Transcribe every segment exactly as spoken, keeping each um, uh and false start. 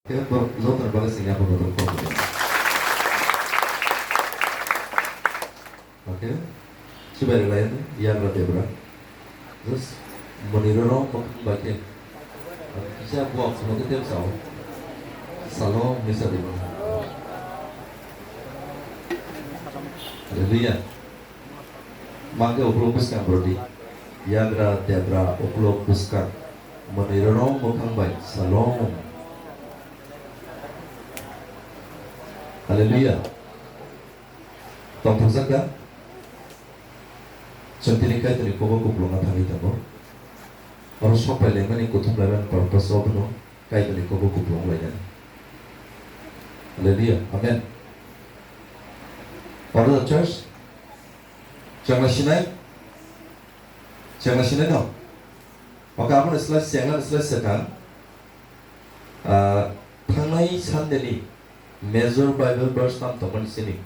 Khe borok joto ni bagwi chwng yapha kotor kok. Okay. Chibai rwlai ani yagra debra. Just monirok rok bwkhang bai khe. Kisa buak salo khe tep sao. Salo misa dima. Hallelujah. Mangke uklok bwskang brodi. Yagra debra uklok bwskang. Monirok rok bwkhang bai salo. Hallelujah. Tongthokjak da? Chwng tini Kaitorni kobo kupulungno thangwi tongo. Oro sok pai laimani, kuthum laimani purpose abono Kaitorni kobo kupulung lainani. Hallelujah. Amen. Oro the church. Chwngno sinai? Chwngno sinai no? Oke, abono slide, chwngno slide swkang. Ah, thangnai Sunday ni major Bible verse tam tongmani sini.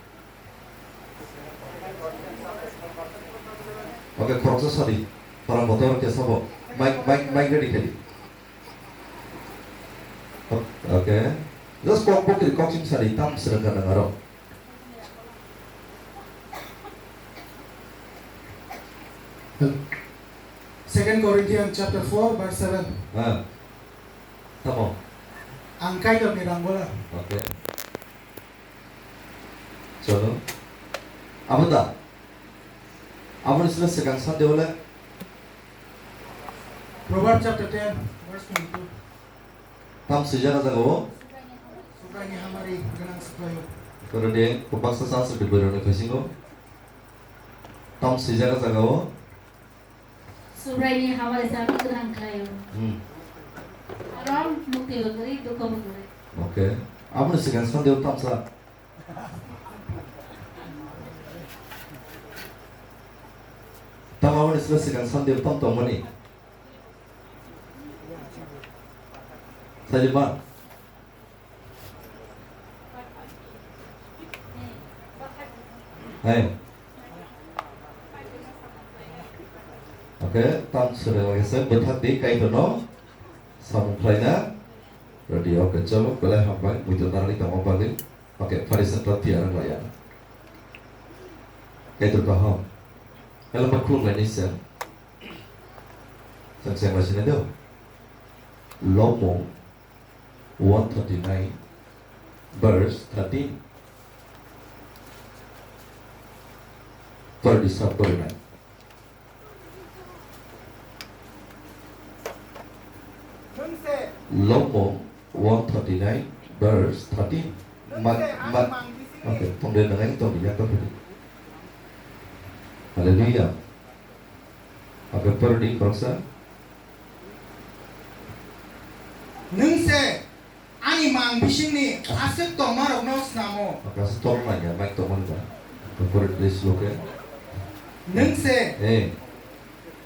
Oke, khoroksa sadi. Para motor ke sabo. Mic, mic, mic ready kadi. Oke. Just kok bokri kok sing sadi tam srengka nangaro. Second Corinthians chapter four verse seven. Ah. Tamo. Ang Kaitorni rangwala. Okay. Cholo. Abo da. Abo ni sila swkang Sunday wala. Proverbs chapter ten verse twenty-two. Tam swijak jaga o. Subraini hamari gwnang siklaio. Koro de, baksa chance bit bero ni phasingo. Tam swijak jaga o. Subraini hamari sami gwnang khlaio. Hmm. Arom mukti bo kwrwi, dukho bo kwrwi. Okay. Aboni swkang Sunday o tamsa. Tamo aboni swkang Sunday o tam tongmani. Sajima. Hai. Okay, tam sore lagi se bwthak di Kaitorno samung khlaina. Ready, okay, chalo, belai hambai, muitu narani tongma bagwi. Okay, phari se pratiyarang laya. Kaitor kaham. Hello, ma khulumlaini se. Sang sang lasina do. Lomong one thirty-nine, verse thirteen. Pardisa pardinai. Lomong one thirty-nine, verse thirteen. Ma, ma, okay, tongde nangai tongde ya tongde. Hallelujah. Oke, pardin khoroksa. Nwng se ani mang bisingni aswk tongmarokno snamo. Oke, aswk tongma ya, mic tongmani ba. Oke, pardin, please, oke. Nwng se Eh.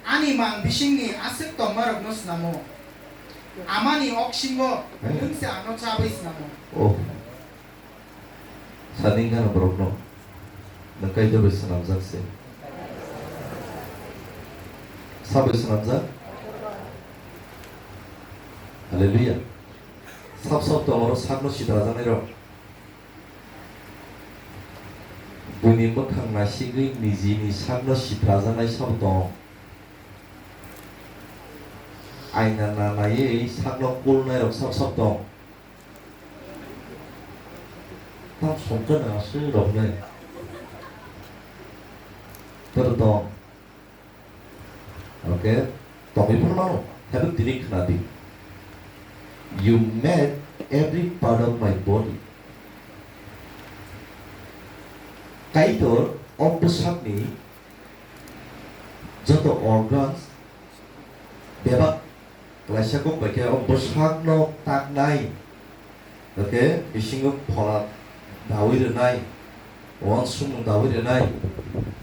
ani mang bisingni aswk tongmarokno snamo. Amani oksingo Eh. nwng se ano chabai snamo. Oh. Sani gana borokno. Nwng Kaitor bai swnamjak se. Sabai swnamjak? Hallelujah. Sab sab tongoro sakno sitrajaknairok. Buini mwkhang nasigwi nijini sakno sitrajaknai sabo tong. Aina na naiwi sakno kulnairok sab sab tong. Tam songkha na aswk roknai. Toro tong. Okay. Tongwi phano mano. Hebo tini khna di. You made every part of my body. Kaitor o bwsakni joto organs bebak Klaisa kok bai khe o bwsakno taknai, hwnkhe bisingo phola daui rwnai, uansukmung daui rwnai,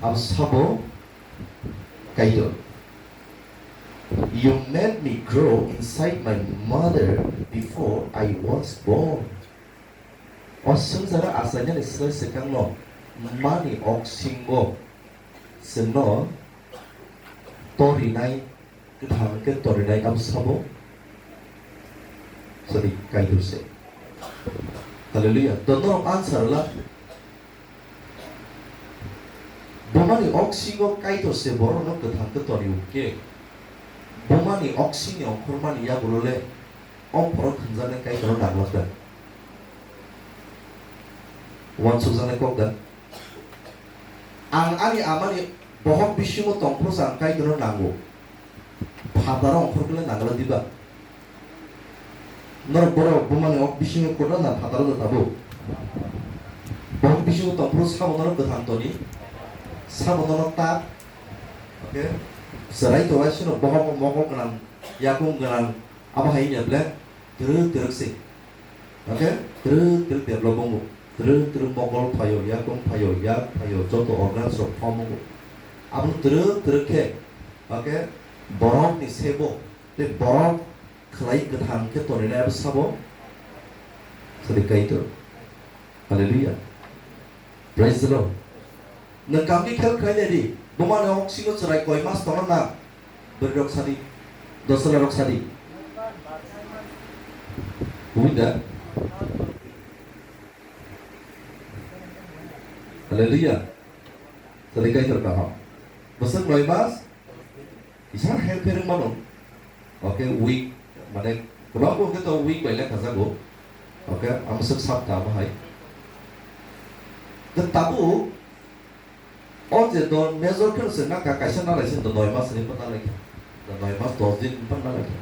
abo sabo Kaitor. You made me grow inside my mother before I was born. O swngcharo achainani slai swkangno mani oksingo chwngno torinai, kwthang khe torinai abo sabo chwngni Kaitor se. Hallelujah. To norok answer la. Bumani oksingo Kaitor se borokno kwthang khe toni hwnkhe, bumani oksingni ongkhormani yagulo le o borok thwngjaknai Kaitorno nangwlak da? Uansukjaknai kok da? Ang ani amani bohok bisingo tongphuru se ang Kaitorno nango. Phataro ongkhorkhe le nangla diba? Norok borok bumani ok bisingo kwtal na phataro da tabuk? Bohok bisingo tongphuru sabo norok kwthang toni, sabo norok ta, okay? Chwrai to waisino bohok mokol gwnang, yakung gwnang, abo hai wngya ble twrwk twrwk se, okay? Twrwk twrwk develop wngo, twrwk twrwk mokol phaio, yakung phaio, yak phaio, joto organs rok form wngo. Abono twrwk twrwk khe, okay? Borok ni sebo tei borok khlai kwthang khe toninai abo sabo? Sadi Kaitor. Hallelujah. Praise the Lord. Nwng kamni khel khlai nai di. Bumani oksingo chwrai koi mas tongna na? Bwrwi rok sadi. Dosla rok sadi. Buida. Hallelujah. Sadi Kaitor kaham. Bwswk noi mas? Kisa help khe rwng mano. Okay, week, mane, kwbangbo hwnkhe to week bai lekha jago. Okay, amswk sapta abo hai. Tei tabuk, o je do major khe se naka kaisa nalai se do noi mas ni pata lai kha. Do noi mas dos din pata lai kha.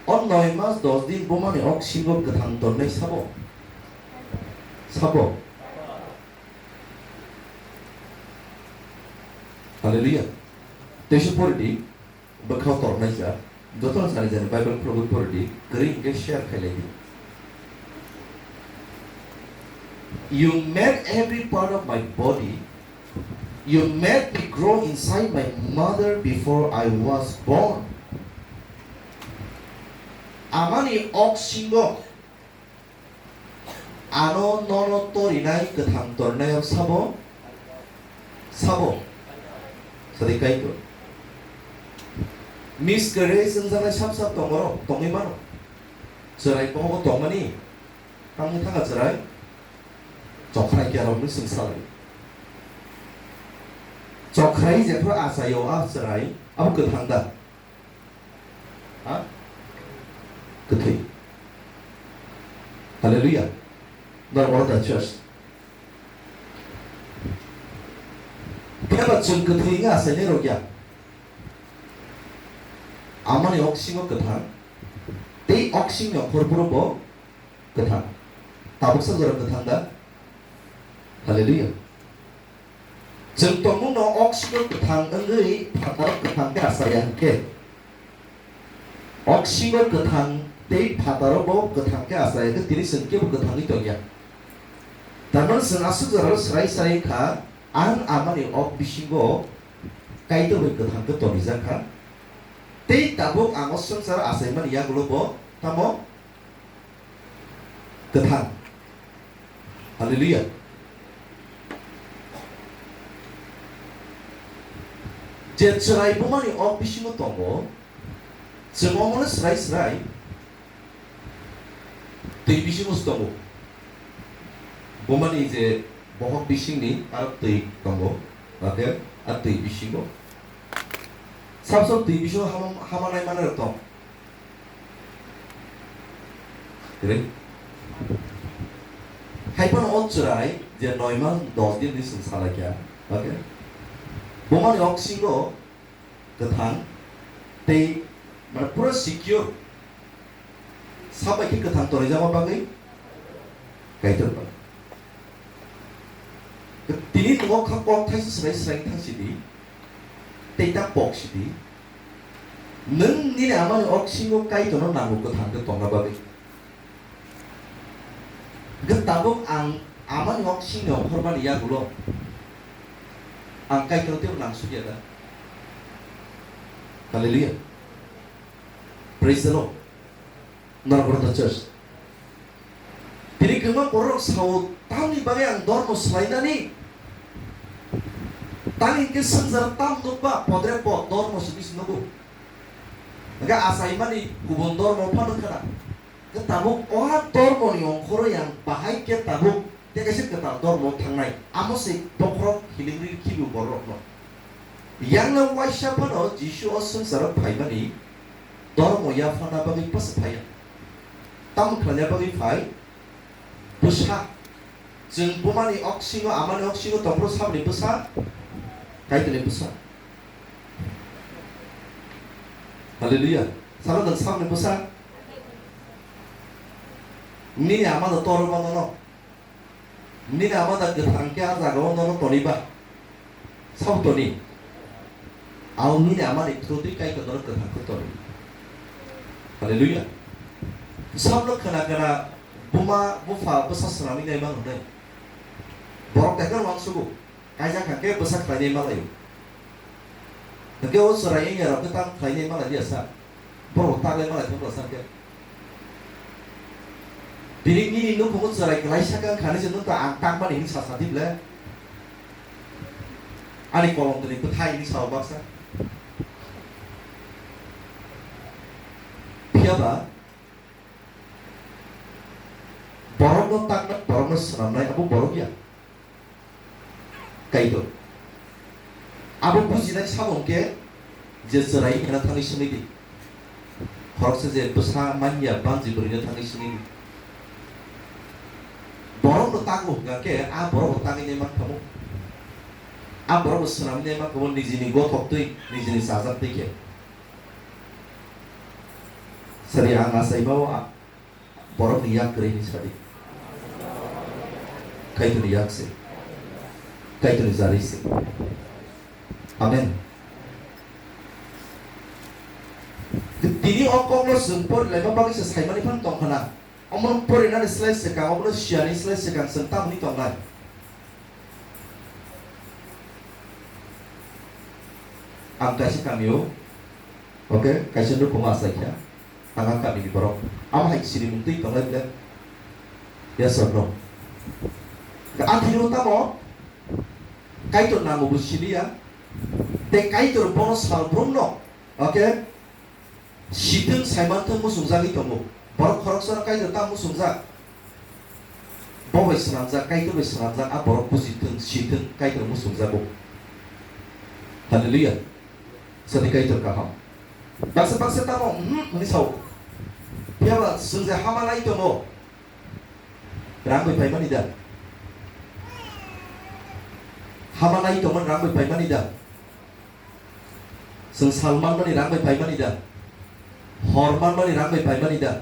O noi mas dos din bumani oksingo kwthang tonnai sabo? Sabo? Hallelujah. Teisa pori di. Bwkhao tornai ja, jotono jani jani Bible phurugwi pori di, kwrwi hwnkhe share khailai di. You made every part of my body. You made me grow inside my mother before I was born. Amani oksingo ano nono torinai kwthang tornai sabo? Sabo? Sadi Kaitor. Miscarriage wngjaknai sap sap tongmoro, tongwi mano. Chwrai bohogo tongmani, tamo thangkha chwrai? Chokhrai khe rokni swngsalai. Chokhrai jephru achaio a chwrai, abo kwthang da? Ha? Kwthwi. Hallelujah. Norok oro da church. Phiya ba chwng kwthwi wngwi achainai rok ya. Amani oksingo kwthang, tei oksingni okhorphuru bo kwthang. Tabuksa jora kwthang da? Hallelujah. Chwng tongmungno oksingno kwthang wngwi phataro kwthang khe achaya hwnkhe, oksingo kwthang tei phataro bo kwthang khe achaya hwnkhe tini chwng kebo kwthangwi tongya. Tamani chwng aswk jorao swrai swrai wngkha, ang amani ok bisingo Kaitor bai kwthang khe tonijak kha. Tei tabuk ang o swngchar achaimani yagulo bo tamo kwthang. Hallelujah. Je chwrai bumani ok bisingo tongo, chwng omono swrai swrai twi bisingo se tongo. Bumani je bohok bisingni aro twi tongo, okay? A twi bisingo. Sab sab twi bisingo hama, hama nai manai rok tong. Kwrwi. Hai phano o chwrai je noi mas dos din ni chwng salai kha, okay? Bumani oksingo kwthang tei, mane, pura secure. Sabai khe kwthang tonijak bagwi Kaitor bai. Tini tongo kha kok thaisa swrai swrai thang sidi, tei ta pok sidi. Nwng nini amani oksingo Kaitorno nango kwthang khe tongna bagwi. Hwnkhe tabuk ang amani oksingni ongkhormani yagulo ang Kaitorno teibo nang sukya da? Hallelujah. Praise the Lord. Norok borok church. Tini kwbangma borok rok sao, tamni bagwi ang dormo swlainani? Tang hinkhe swngchar tam nukba, podre pod dormo se bisi nugo. Hwnkhe achaimani kubun dormo phano khna. Khe tabuk o dormoni ongkhorwi ang bahai khe tabuk tei kaisa kwtal dormo thangnai. Amo se bokhorok hiling ri khibi bororokno. Yang no waisa phano Jisu o swngcharo phaimani dormo yaphana bagwi bwsa phaiya. Tamo khlaina bagwi phai? Bwsa. Chwng bumani oksingo, amani oksingo tongphuru saboni bwsa? Kaitorni bwsa. Hallelujah. Salo nwng saboni bwsa? Nini ama no toro ba nono. Nini ama da kwthang khe a jagao nono toniba. Sabo toni. Ang nini amani through twi Kaitor nono kwthang khe toni. Hallelujah. Sabno khna khna buma bupha bwsa swnamwi nai mano hwnwi. Borok tekheno uansukgo. Kaijak kha khe bwsa khlainai malaio. Hwnkhe o chwrai wngya rok khe tam khlainai malai liya sa. Borok taklai malai thangla sa khe. Bini nini nukhungo chwrai kwlaisa khe wngkha hinwi se nwng ta ang takmani hinwi sa sa di ble. Ani kolom tini bwthai hinwi sao baksa. Phiya ba borokno taknai, borokno swnamnai abo borok ya. Kaitor. Abo bujinai samung khe je chwrai hwnna thangwi simi di. Khoroksa je bwsa manya banji bwrwino thangwi simi di. Borokno tago hwnkha khe a borokbo tangwi nai mankha mo. A borokbo swnamwi nai mankha mo nijini gothok twi, nijini chajak twi khe. Sari ang achaima o a Borokni yak kwrwi hinwi sadi. Kaitorni yak se. Kaitorni jari se. Amen. Tini o kokno chwng porilaima bagwi se saimani phano tongkha na. Omono porinani slai swkang, omono siyani slai swkang chwng tamni tongnai. Ang kaisa kamio, okay, kaisa nukhungo achaikha. Ang a kamini borok. Amo hai sinimung twi tonglai ble? Yes or no? A thwirok tamo? Kaitor nango bo siliya. Tei Kaitor bono salbrumno, okay? Sithwng saimanthwng muchungjagwi tongo. Borok khoroksano Kaitor tamo muchungjak? Bo bai swnamjak, Kaitor bai swnamjak, a borok bujithwng, sithwng, Kaitor muchungjago. Hallelujah. Sadi Kaitor kaham. Baksa baksa tamo, hmm, hwnwi sao. Phiyaba chwng je hama nai tongo. Rang bai paimani da? Hama nai tongmani rang bai paimani da? Chwng sal manmani rang bai paimani da? Hor manmani rang bai paimani da?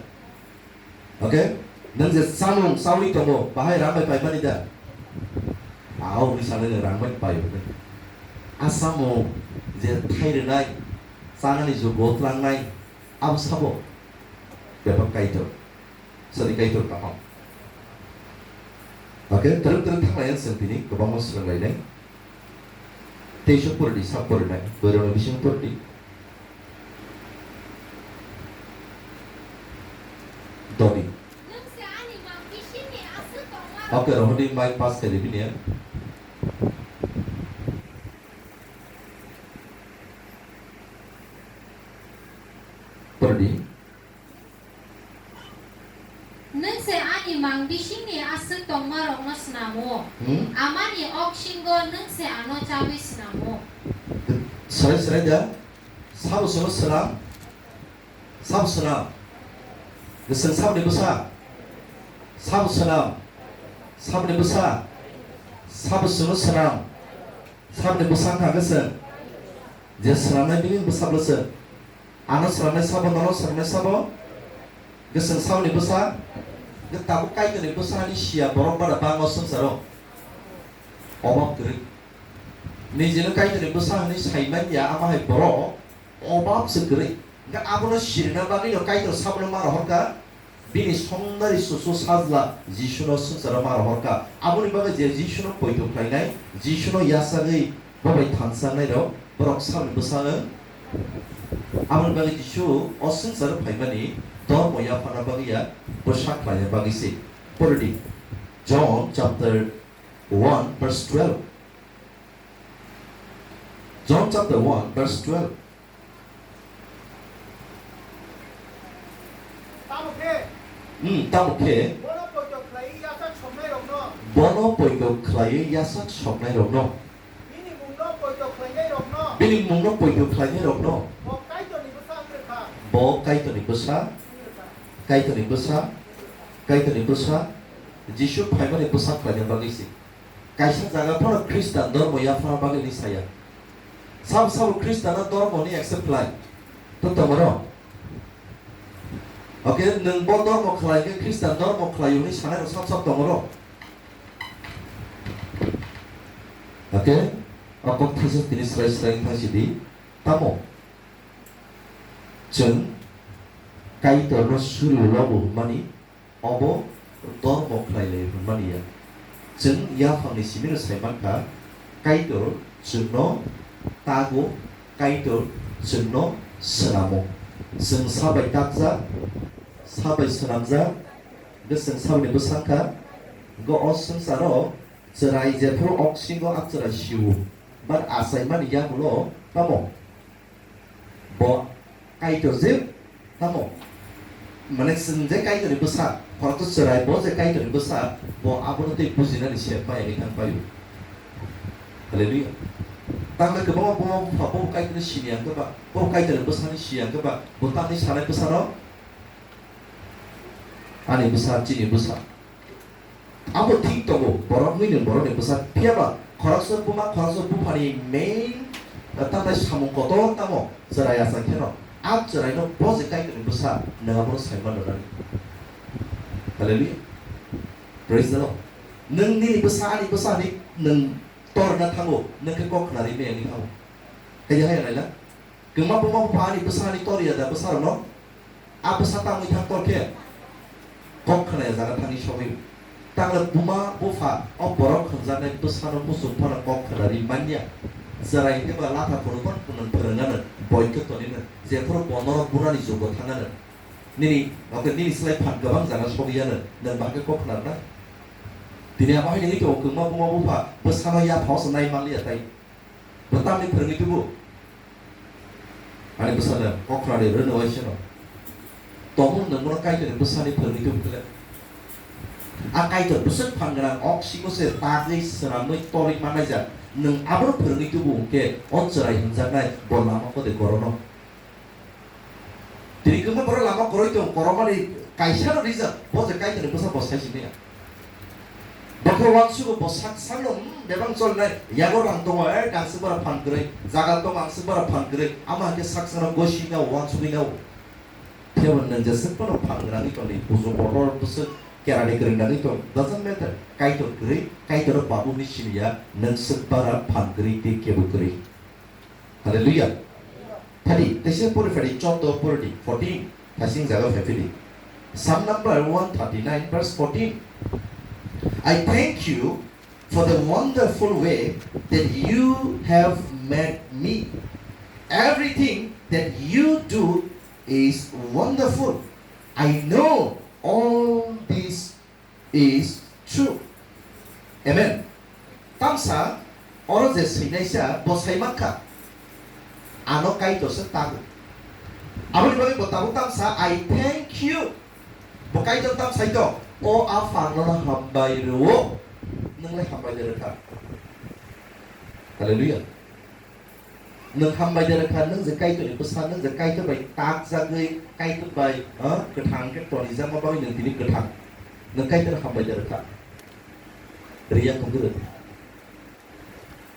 Okay? Nwng je chamung chaui tongo, bahai rang bai paimani da? Ao hwnwi sanai rang bai paio hwnwi. A chamung je thai rwnai, chanani jugo tlangnai, abo sabo bebak Kaitor. Sadi Kaitor kaham. Okay, twrwk twrwk thanglai ang chwng tini kwbangma swrwnglainai. Teisa pori di, sak pori nai, borokni bising pori di. Dodi. Okay, rohdi mic pass khe di bini ya. Pori di. Nwng se ani mang bisingni aswk tongmarokno snamo. Hmm? Amani oksingo nwng se ano chaui snamo. Srai srai da. Sabo sono swnam. Sabo swnam. Nwswng saboni bwsa. Sabo swnam. Saboni bwsa. Sabo sono swnam. Saboni bwsa wngkha nwswng. Je swnamnai bini bwsaklo se. Ano swnamnai sabo, nono swnamnai sabo. Nwswng saboni bwsa. Nwng tabuk Kaitorni bwsa hani siya borok bada bangma swngcharo. Obab kwrwi. Nijino Kaitorni bwsa hwnwi saimanya, ama hai borok obab se kwrwi. Hwnkhe abono sirina bagwino Kaitor sabono ma rohorkha, bini songdari susu sajla Jisuno swngcharo ma rohorkha. Aboni bagwi je Jisuno poito khlainai, Jisuno yachagwi bo bai thansa wngnairok, borok saboni bwsa wng. Aboni bagwi Jisu o swngcharo phaimani dormo yaphana bagwi ya, bwsa khlaina bagwi se. Poridi, John chapter one verse twelve. John chapter one verse twelve. Tamo khe Hmm, tamo khe? Bono poito khlaiwi yasak soknairokno. Bono poito khlaiwi yasak soknairokno. Bini mungno poito khlainairokno. Bini mungno poito khlainairokno. Bo Kaitorni bwsa wng rwkha. Bo Kaitorni bwsa. Wng rwkha. Kaitorni bwsa. Kaitorni bwsa. Jisu phaimani bwsa khlaina bagwi se. Kaisa jaga phano Khristan dormo yaphana bagwi hinwi saya. Sabo sabo Khristan dormo ni accept khlai. To tongoro. Oke, nwng bo dormo khlai khe Khristan dormo khlai hinwi sanai rok sab sab tongoro. Oke, o kok thaisa tini srai srai thang sidi. Tamo? Chwng Kaitorno suri lobo hwnmani Obo dormo khlai lai hwnmani ya. Chwng yaphangni simino sai mankha, Kaitor chwngno tago, Kaitor chwngno swnamo. Chwng sabai takjak, sabai swnamjak, hwnkhe chwng sabaini bwsang kha, hwnkhe o swngcharo chwrai jephru oksingo a chwrai sio, bar achaimani yagulo tamo? Bo Kaitor je tamo, mane chwng je Kaitorni bwsa, khoroksa chwrai bo je Kaitorni bwsa, bo abono tei bujinani sep maya ni thang paio. Hallelujah. Tangla kwbangma buma bupha bo Kaitorni sini ang khe ba, bo Kaitorni bwsani si ang khe ba, bo tamni sanai bwsano ani bwsa, chini bwsa. Abo thik tongo, borok nini borokni bwsa, phiya ba khoroksa buma, khoroksa buphani main, eh, tamni samung kotor tamo chwrai achai kheno, a chwraino bo je Kaitorni bwsa, nwng abono sai mano nani. Hallelujah. Praise the Lord. Nwng nini bwsa, ani bwsa hinwi nwng torna thango, nwng khe kok khnarwi maya wngwi thango. Kaiya haya naila? Kwma buma bupha ani bwsani tor ya da bwsarokno? A bwsa tangwi thang tor khe kok khna ya jaga thangwi sogwi. Tangla buma bupha o borok khwnjaknai bwsano muchung phano kok khna ri manya. Chwrai khe ba latha phunuk phano phunuk phwrwng ano, boi khe tonwi no, jephuru bo norok burani jugo thang ano. Nini, oke, nini slai phan kwbang jaga sogwi ano, nwng ba khe kok khna rwna? Tini abo hai nini tongo kwma buma bupha bwsano yaphao se nai manliya tai. Bo tamni phwrwngwi tubu? Ani bwsano kok khna de rwno waisano. Tongmung nwng bono Kaitorni bwsani phwrwngwi tubu khle. A Kaitor bwswk phan gwnang, oksingo se tagwi swnamwi torwi manlaijak. Nwng abono phwrwngwi tubu hwnkhe o chwrai hwnjaknai bo lama kode gorono. Tini kwma borok lama kwrwi tong, korokmani kaisa no rijak, bo je Kaitorni bwsa bo sai sini ya. Bo khe uansugo, bo sak sakno, hmm, bebak chol nai, yago rang tongo, eh, ang se bara phan kwrwi, jaga tongo, ang se bara phan kwrwi, ama hwnkhe sak sakno gosi nao, uansugwi nao. Phiya bo nwng jeswk phano phan gwnangwi tongdi, kuchuk kotor bwswk kerani kwrwi nangwi tong, doesn't matter. Kaitor kwrwi, Kaitorno babu hwnwi sini ya, nwng swk bara phan kwrwi tei kebo kwrwi. Hallelujah. Thadi, teisa pori phadi, choddo pori di, fourteen, thasing jaga phai phidi. Psalm number one thirty-nine, verse fourteen. I thank you for the wonderful way that you have made me. Everything that you do is wonderful. I know all this is true. Amen. Tamsa oro je swinaisa bo sai mankha, ano Kaitor se tago. Aboni bagwi bo tabuk tamsa, "I thank you." Bo Kaitor tam sai to, "O Aphang, nono hambai rwo." Nwng le hambai de rwkha. Hallelujah. Nwng hambai de rwkha, nwng je Kaitorni bwsa, nwng je Kaitor bai takjagwi, Kaitor bai, ah, kwthang khe tonijakma bagwi nwng tini kwthang. Nwng Kaitor hambai de rwkha. Riya thung rw.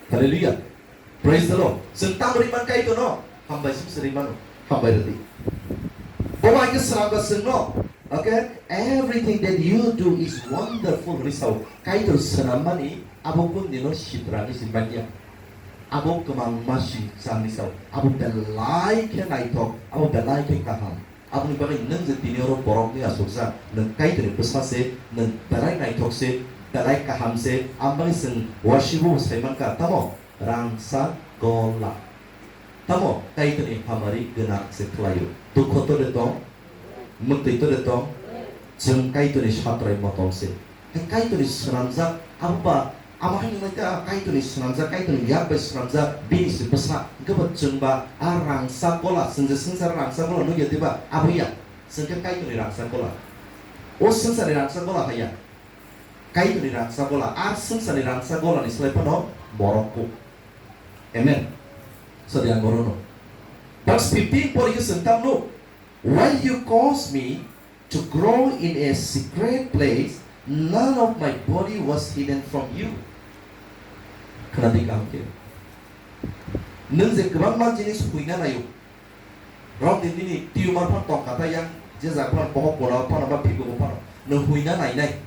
Hallelujah. Praise the Lord. Chwng tamo ri man Kaitorno? Hambai sum se ri mano. Hambai rwdi. Bo bai khe swnam ba chwngno. Okay? "Everything that you do is wonderful," hwnwi sao. Kaitor swnammani abo kundino sitra ni si manya. Abo kwbangma si changni sao. Abo belai khe naithok, abo belai khe kaham. Aboni bagwi nwng je tini oro borokni asukjak, nwng Kaitorni bwsa se, nwng belai naithok se, belai kaham se, aboni bagwi chwng worship o sai mankha, tamo? Rangchak gola. Tamo? Kaitorni hamari gwnang se khlaio. Dukho to de tong, mwktwi to de tong, chwng Kaitorni satrai motol se. Hai Kaitorni swnamjak, abo ba, amo hai nungkha Kaitorni swnamjak, Kaitorni yak bai swnamjak, bini se bwsa, hwnkhe bo chwng ba, a rangchak gola, chwng je swngcharo rangchak gola nukya diba, abo ya, chwng khe Kaitorni rangchak gola. O swngcharni rangchak gola haiya. Kaitorni rangchak gola, ar swngcharni rangchak golani slai phano borok kuk. Amen. Sadi ang orono. Verse fifteen pori khe swng tamo, "While you caused me to grow in a secret place, none of my body was hidden from you." Khwnadi kaham khe. Nwng je kwbangma jinis huina naio, rok di nini tumor phan tongkha ta yang, je jak phan bohok gona phano ba phiko phano, nwng huina nainai,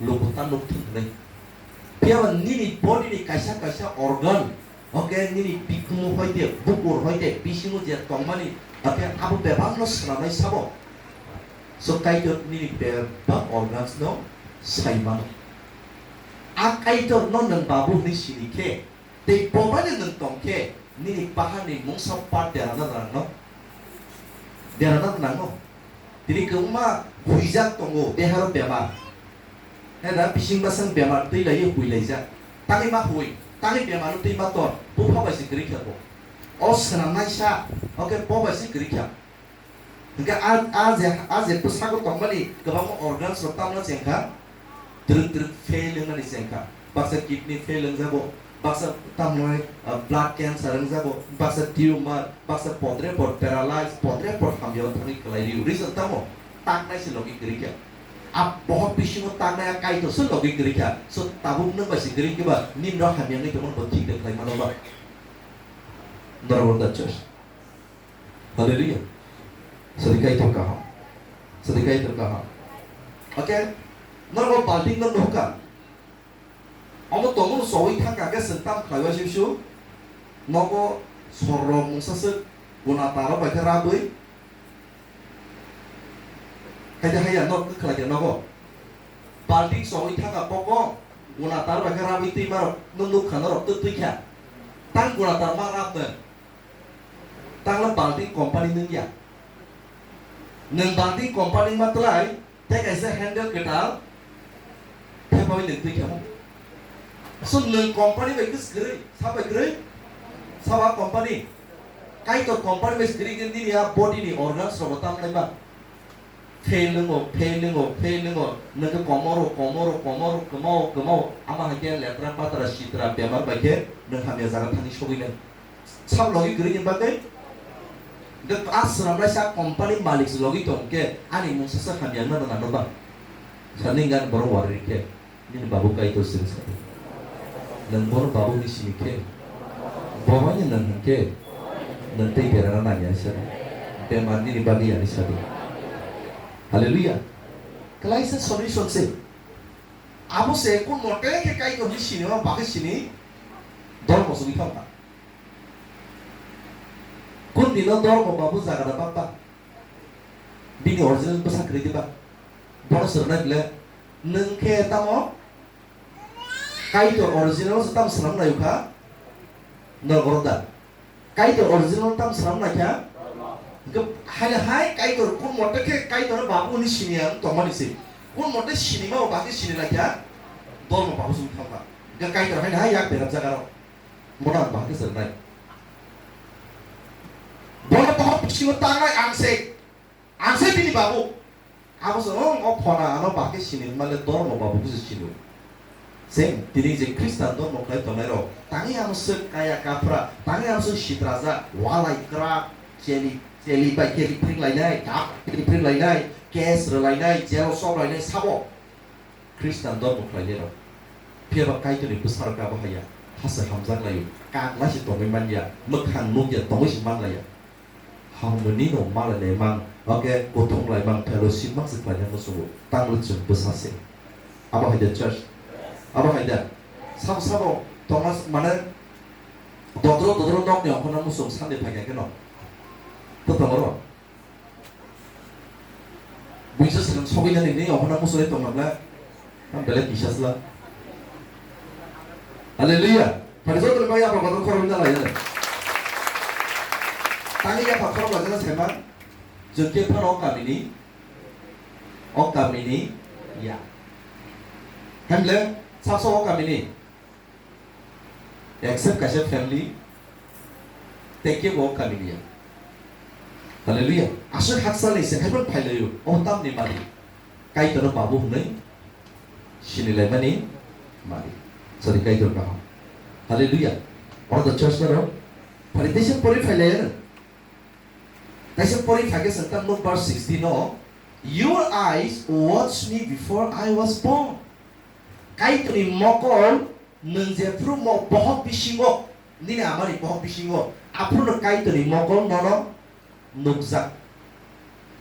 luku ta nuk thung nai. Phiya ba nini body ni kaisa kaisa organ, oke, nini bikumu hoite, bukur hoite, bisingo je tongmani, oke, abo bebak no swnamnai sabo. So Kaitor nini bebak organs no sai mano. A Kaitor no nwng babu hwnwi sini khe, tei bo bai no nwng tong khe, nini bahan ni mungsa part derana nangnai. Derana nangnai. Tini kwbangma huijak tongo, deharo bemar. He da, bising basang bemar twi lai, hui lai jak. Tangwi ma hui, tangwi bemar twi ma tor, bupha bai se kwrwi khe bo. O swnam nai sa, oke bo bai se kwrwi khe. Hingke a, a je, a je bwsako tongmani kwbangma organs rok tamno chengkha, twrwk twrwk fail wngnani chengkha. Baksa kidney fail wngjago, baksa tamnai, ah, blood cancer wngjago, baksa tumor, baksa podre pod paralyze, podre pod hamya thangwi kwlai rio. Reason tamo? Taknai se logi kwrwi kha. A bohok bisingo taknai a Kaitor se logi kwrwi kha. So tabuk nwng bai se kwrwi khe ba nini rok hamya wngwi tongmani bo thik de khlai mano ba. Norok da church. Hallelujah. Sadi Kaitor kaham. Sadi Kaitor kaham. Oke. Norok balting no nuhka. Omo tongmung sogwi thangkha khe chwng tam khlaiwi sisu nogo sorrok mungsa swk guna taro bai khe rabwi. Haide haya nok kwkhlai khe nogo. Balting sogwi thangkha koko guna taro bai khe rabwi twi marok no nukkha norok twi twi kha. Tang guna tar ma rabnw. Tangla balting company nung ya. Nung balting company ma tlai, tei kaisa handle kwtal, thepawi nung twi khemo. So nung company bai kwswk kwrwi, sa bai kwrwi, sa ba company. Kaitor company bai kwrwi khe nini a body ni organs rok bo tam nai ba. Fail wngo, fail wngo, fail wngo. Nung khe komoro, komoro, komoro, kwmao, kwmao. Ama hai khe letra patra sitra bemar bai khe nung hamya jaga thani sogwi nai. Sabo logi kwrwi ni bagwi? Hwnkhe a swnamnai sa company malik se logi tong khe ani mungsa sa hamya wngna nang nang ba? Sani gan borok warwi khe nini babu Kaitor sini sa. Nwng bono babu ni sini khe, bo bai ni nwng hwn khe, nwng tei berana nang ya sa. Bemar nini bagwi ani sa di. Hallelujah. Kwlaisa solution se. Abo se kun mote khe Kaitor ni sini ma bagwi sini dormo sugwi thang kha. Kun dino dormo babu jaga da bak bak. Bini original bwsa kwrwi di bak. Bono swrwngnai bwle, nwng khe tamo Kaitor original se tamo swnam nai kha. Norok da. Kaitor original tamo swnam nai kha. Hwnkhe haino hai Kaitor kun mote khe Kaitor babu ni sini ang tongmani se. Kun mote sini ma o bagwi sini lai kha. Dormo babu sung thang kha. Hwnkhe Kaitor haino hai yak berap jaga rok. Bono ang bahai khe swrwngnai. Bono bohok bisingo tangnai ang se. Ang se bini babu. Abo se, "Oh, o phona ano bahai khe sini," hwnmale dormo babu khe se sini. Same, tini je Khristan dormo khlai tongnai rok, tangwi ano swk kaya kaphra, tangwi ano swk sitrajak, walai kwrak, cheli, cheli bai khe ripring lainai, kap ripring lainai, case rwlainai, jail o sok lainai sabo. Khristan dormo khlainai rok. Phiya ba Kaitorni bwsarok abo haya, hase hamjak laio, kak lai se tongwi man ya, mwkhang nuk ya, tongwi se man lai ya. Hamoni no ma lainai mang, oke, kuthum lai mang, fellowship mang se khlainai muchungo, tanglo chwng bwsa se. Abo hai da church? Abo hai da? Sabo sabo tongma mane dodro dodro nokni okhorno muchung Sunday phai kha khe no. To tongro. Buisa swkang sogwi nani ni okhorno muchunai tongma bla. Ang belai kisa sla. Hallelujah. Phari joto ni bagwi yapha kotor khoroknwi na lai. Tangwi yapha khorok laijana saiman. Jwng khe phano o kamini. O kamini ya. Hemle, sab sabo o kamini. Except kaisa family, tei kebo o kamini ya. Hallelujah. Aswk hakchalni se haiphano phailaio, o tamni mani. Kaitorno babu hwnwi sinilaimani mari. Sorry, Kaitor kaham. Hallelujah. All the church naro. Phari teisa pori phailaiya. Teisa pori phaikhe sengkang nuk verse sixteen no. "Your eyes watched me before I was born." Kaitorni mokol nwng jephru mo bohok bisingo, nini amani bohok bisingo, aphruno Kaitorni mokol nono nukjak.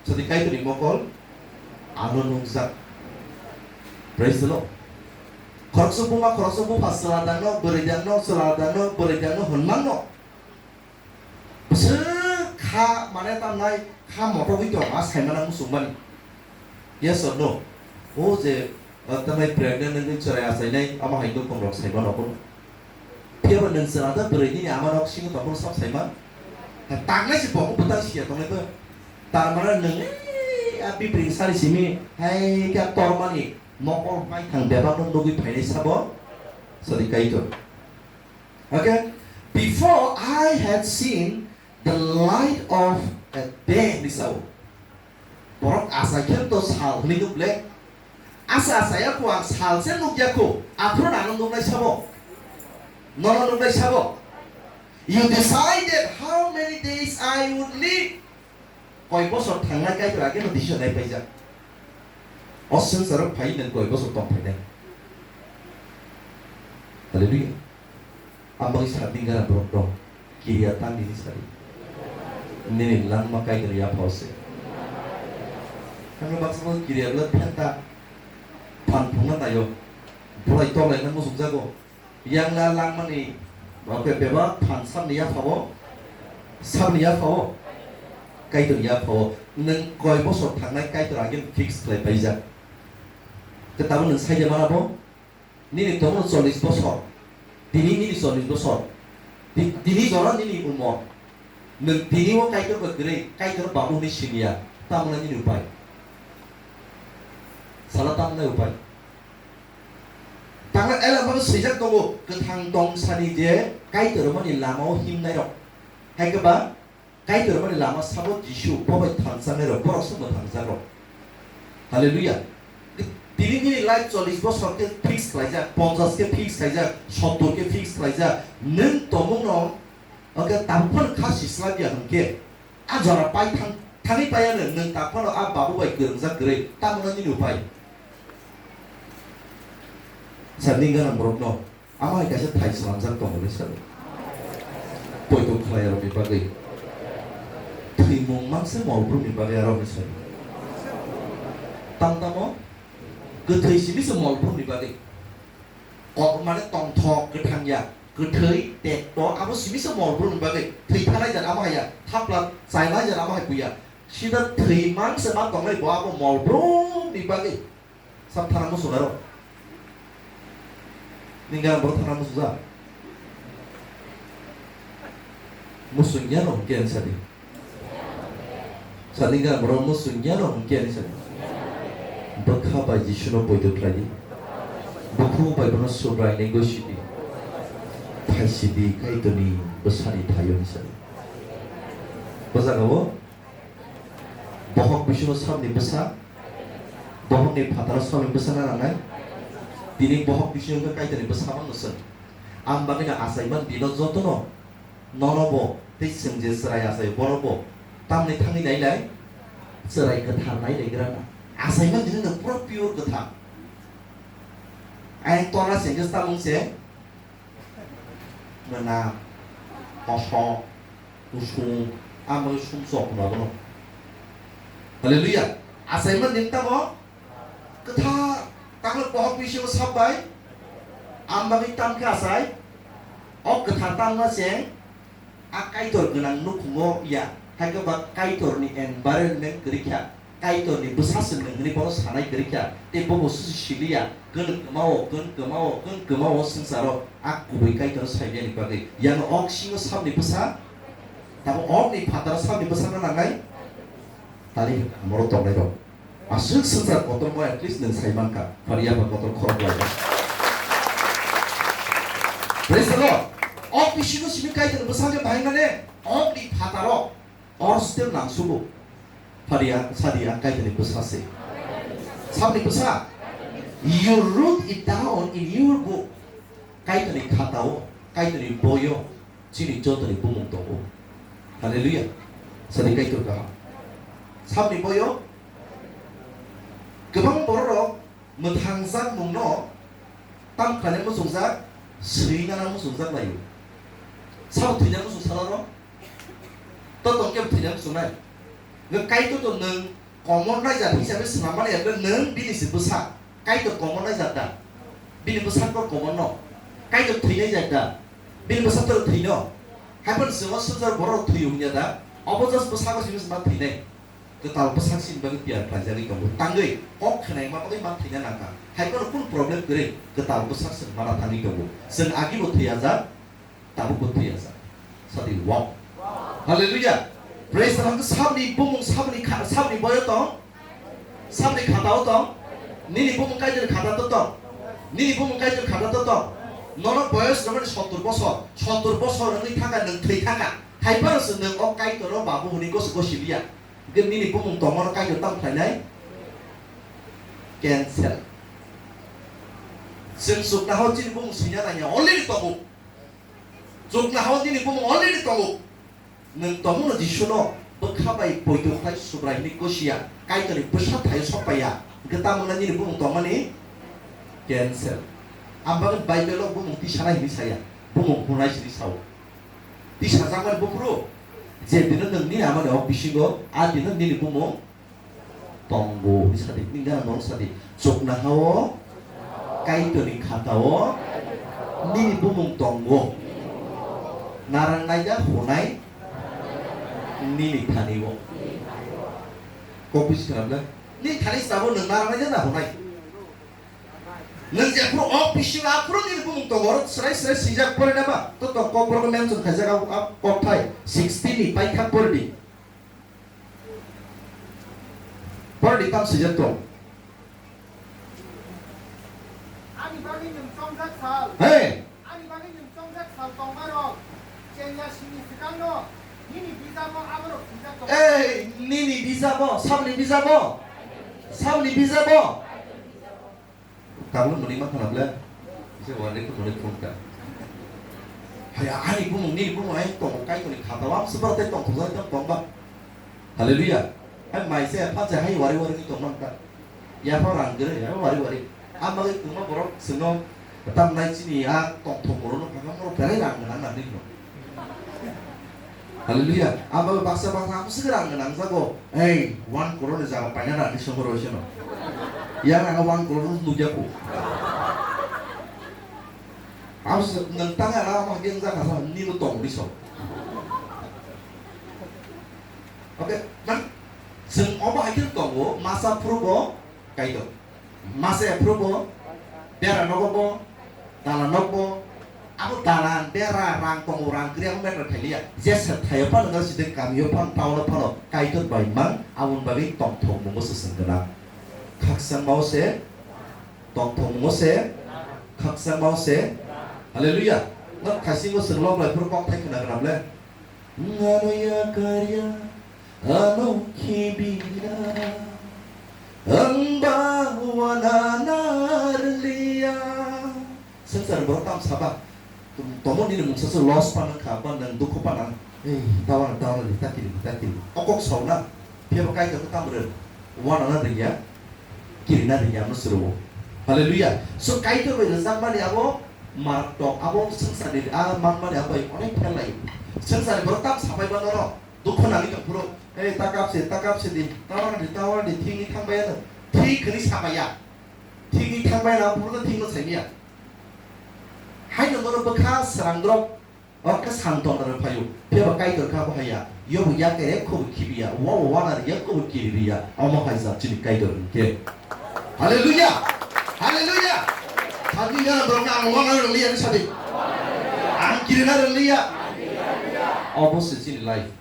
Sadi Kaitorni mokol ano nukjak. Praise the Lord. Khoroksa buma, khoroksa bupha chwla dangno, bwrwi dangno, chwla dangno, bwrwi dangno hwnmano. Bwswk kha mane tamnai kha motogwi tong a saimana muchungmani. Yes or no? O je, uh, tamai pregnant wngwi chwrai achainai, amo hai nukhungrok saimano bono. Phiyaba nwng chwla da bwrwi nini ama nok singo tongphuru sab saiman? Tangnai se bo bwtang siya tongnai bo. Tar mane nwng, "Ei, a bipring sari simi, hai khe tormani mokol bai thang bebakno nugwi phainai sabo?" Sadi Kaitor. Okay? "Before I had seen the light of a day," ni sao. Borok achai khe to sal hwnwi nuk le. Asa achai ya kho, ang sal se nuk ya kho. Aphuru nang nuknai sabo? Nono nuknai sabo? "You decided how many days I would live." Koi bosor thangnai Kaitor ageno decision nai paijak. O swngcharo phai nwng koi bosor tong phainai. Hallelujah. Ang bagwi sadi gana borok dong. Kiriya tang nini sadi. Nini langma Kaitor yaphao se. Ang baksa bo kiriya bwlai phenta phan phungna naio. Bolai tolai na musuk jago. Yang na langmani, oke, bebak phan sabni yaphao, sabni yaphao, Kaitor yaphao, nwng koi bosor thangnai Kaitor agin fix khlai paijak. Khe tabuk nwng saide mana bo? Nini tongmano chollish bosor, tini nini chollish bosor, ti-, tini jora nini umor, nwng tini o Kaitor bai kwrwi, Kaitor babu hwnwi siniya, tamoni nini upai? Sala tamoni upai? Tangna Ela bono swijak tongo, kwthang tongsani je Kaitor mani lama o himnai rok. Hai khe ba Kaitor mani lama sabo Jisu, bo bai thansangnai rok, borok se mwthangjakrok. Hallelujah. Tini nini life chollish bosor khe fix khlaijak, ponchash khe fix khlaijak, sottor khe fix khlaijak, nwng tongmung no, oke, tabuk phano kha sisla dia hwnkhe, a jora pai thang, thangwi paiya nwng, nwng ta phano a babu bai kwrwngjak kwrwi, tamo no nini upai? Sir, nini gana borok no, amo hai kaisa thai swnamjak tongo le sir. Poito khlai arok ni bagwi. Thwimung mangse mol brum ni bagwi arok ni sir. Tam tamo kwthwi simi se mol brum ni bagwi. Kok mane tongthok kwthang ya. Kwthwi, tekto, abo simi se mol brum ni bagwi. Thwi thanai jat amo haya, thapla chainai jat amo hai buya. Sida thwi mang se ma tongnai bo abo mol brum ni bagwi. Sab thana muchung aro. Nini gana borok thana muchung ja? Muchung ya no hwnkhe ani sadi. Sadi gana borok muchung ya no hwnkhe ani sadi. Bwkha bai Jisu no poito khlai di. Bukhuk bai bono Subrai ni gosi di. Thaisi di Kaitor ni bwsa ni thaio ni sadi. O jaga o bohok bisingo sabni bwsa, bohokni phataro sabni bwsa na nangnai. Tini bohok bisingo khe Kaitor ni bwsa mano swng. Ang bagwi no achaiman dino jotono nono bo tei chwng je chwrai achai bono bo tamni thangwi nailai chwrai kwthar nailai gra na. Achaiman dino no pura pure kwthar. Ayang tona se hwnkhe tamung se mwnam, kosok, kusung, ang bagwi sumsok hwnma bono. Hallelujah. Achaiman din tamo kwthar, tamo bohok bisingo sab bai, ang bagwi tamkhe achai, o kwthar tamna se a Kaitor gwnang nukhungo ya, hai khe ba Kaitorni environment kwrwi kha. Kaitorni bwsa se nwng hwnwi bono sanai kwrwi kha, tei bobo susi siliya, kwnwi kwmao, kwnwi kwmao, kwnwi kwmao swngcharo a kubui Kaitorno saimani bagwi. Yang ok singo sabni bwsa, tamo okni phataro sabni bwsa no nangnai? Tali hwnkha moro tongnairok. Aswk swngchar kotormo at least nwng sai mankha, phani yapha kotor khorok laijak. Praise the Lord. Ok bisingo simi Kaitorni bwsa khe bahai mane, okni phataro. Or still nang subo. Phadiya, sadiya, Kaitorni bwsa se. Sabni bwsa, you wrote it down in your book. Kaitorni khatao, Kaitorni boyo chini jotoni bumung tongo. Hallelujah. Sadi Kaitor kaham. Sabni boyo kwbang bororok mwthangjak mungno tam khlainai muchungjak, swinana muchungjak laio. Sabo thwinai muchung salaro? To tongkhe thwinai muchungnai. Nang Kaitor to nang komor naijak hisabe swnam mani abo nwng bini se bwsa. Kaitor komor naijak da? Bini bwsa kor komor no. Kaitor thwi naijak da? Bini bwsa to thwi no. Haiphano chwng o swngchar borok thwi wngya da? Obo just bwsa ko simi ma thwi nai. Kwtal bwsak sini bagwi tiyar khlaijagwi tongo. Tangwi kok khwnai ma bagwi ma thwi na nangkha. Haiphano kun problem kwrwi kwtal bwsak sini mana thangwi tongo. Chwng agi bo thwi ajak. Tabuk bo thwi ajak. Sadi wow. Hallelujah. Praise the Lord. Sabni bumung, sabni kha-, sabni boyo tong. Sabni khatao tong. Nini bumung Kaitor khata to tong. Nini bumung Kaitor khata to tong. Nono boyos romani sottur bosor. Sottur bosor wngwi thangkha, nwng thwi thangkha. Haiphano se nwng o Kaitor o babu hwnwi gosi gosi liya. Hwnkhe nini bumung tongmano Kaitor tamo khlainai? Cancel. Chwng chukna hao chini bumung swina nangya, already tongo. Chukna hao nini bumung already tongo. Nwng tongmano Jisuno bwkha bai poito khlai Subrai hwnwi gosia, Kaitorni bwsa thaio sok paiya, hwnkhe tamo wngna nini bumung tongmani cancel. Ang bagwi Bible-o bumung tisanai hwnwi saya, bumung hwnai sini sao. Tisajakmani buphuru, je dino nwng nini amani o bisingo, a dino nini bumung tongo hwnwi sadi, nini gana norok sadi. Chukna hao, Kaitorni khatao, nini bumung tongo. Narang naida hwnai nini thani-o. Kok bisi khna bwle? Nini thani sabo nwng narang naida na hwnai? Nwng jephuru o bisingo aphuru nini bumung tongo, oro srai srai swijak pore na ba? To tong Kokborok mention khaijak abo, abo kokthai sixteen ni paithak pore di. Pore di, tam swijak tong. Ani bagwi nwng chongjak sal. Hey! Ani bagwi nwng chongjak sal tongmarok chengya sini swkangno nini bijabo aborok swijak tongo. Ei, nini bijabo, sabni bijabo? Sabni bijabo? Tabuk mwnwi ma khna bwle? Kisa warning khe mwnwi phone kha. Haya, ani bumung, nini bumung ayang tongo, Kaitorni khatao, ang swpar tei tongthokjak tei tongba. Hallelujah. Hai mai se, phan se, hai wari wari tongma kha. Yapha rang gre, yapha wari wari. Ang bagwi kwbangma borok chwngno, "Tamnai chini a tongthok borokno phakha, borok belai rang gwnang," nang nini no. Hallelujah. Abo baksa baksa abo se rang gwnang jago. Ei, one crore ni jaga paina na ni songro seno. Yang ang one crore nugya ko. Abo se nang tang ana ma geng jaga sa ni no tong ni so. Okay, nang seng obo haikhe tongo masa phurubo Kaitor. Masa ephurubo, bera nogo bo, dalan nok bo, abo dalan, bera, rang tongo, rang kwrwi, abo matter khailiya. Jesa thaio phano, nang side kamio phano, town o phano, Kaitor bai mang, aboni bagwi tongthok mungo se seng gwnang. Khakchangmao se, tongthok mungo se, khakchangmao se. Hallelujah. Nok khaisingo se lok lai phuru kok thai khna gwnang le. Ngano ya karya, ano khibina, ang ba wana narliya. Swngchar borok tam saba, tomo nini mungsa se loss pa nang kha, ba nang dukhu pa nang. Ei, tawa, tawa, rita kiri, rita kiri. Okok sauna, phiya ba Kaitor tam rw, wana narliya. Kirina ringya no suru. Hallelujah. So Kaitor bai rwjakmani abo martok, abo swngcharni a manmani abo bai onek phel lai. Swngcharni borok tam sapai ba norok dukho nangwi tong phuru. Ei ta kap se, ta kap se di, ta wana di, ta wana di, thingwi thang bai ano. Thik hwnwi sapai ya. Thingwi thang bai ano, phuru thik no saimya. Haino norok bwkha srang drop. O khe santona rw phaio, phiya ba Kaitor kha bo haiya, yobo yak khe khubu khibiya, wa wa wana riya khubu kiri riya, omo hai jat chini Kaitor hwnkhe. Hallelujah! Hallelujah! Sadi jana borok ang wana rw liya ni sadi. Ang kirina rw liya. Obo se chini life.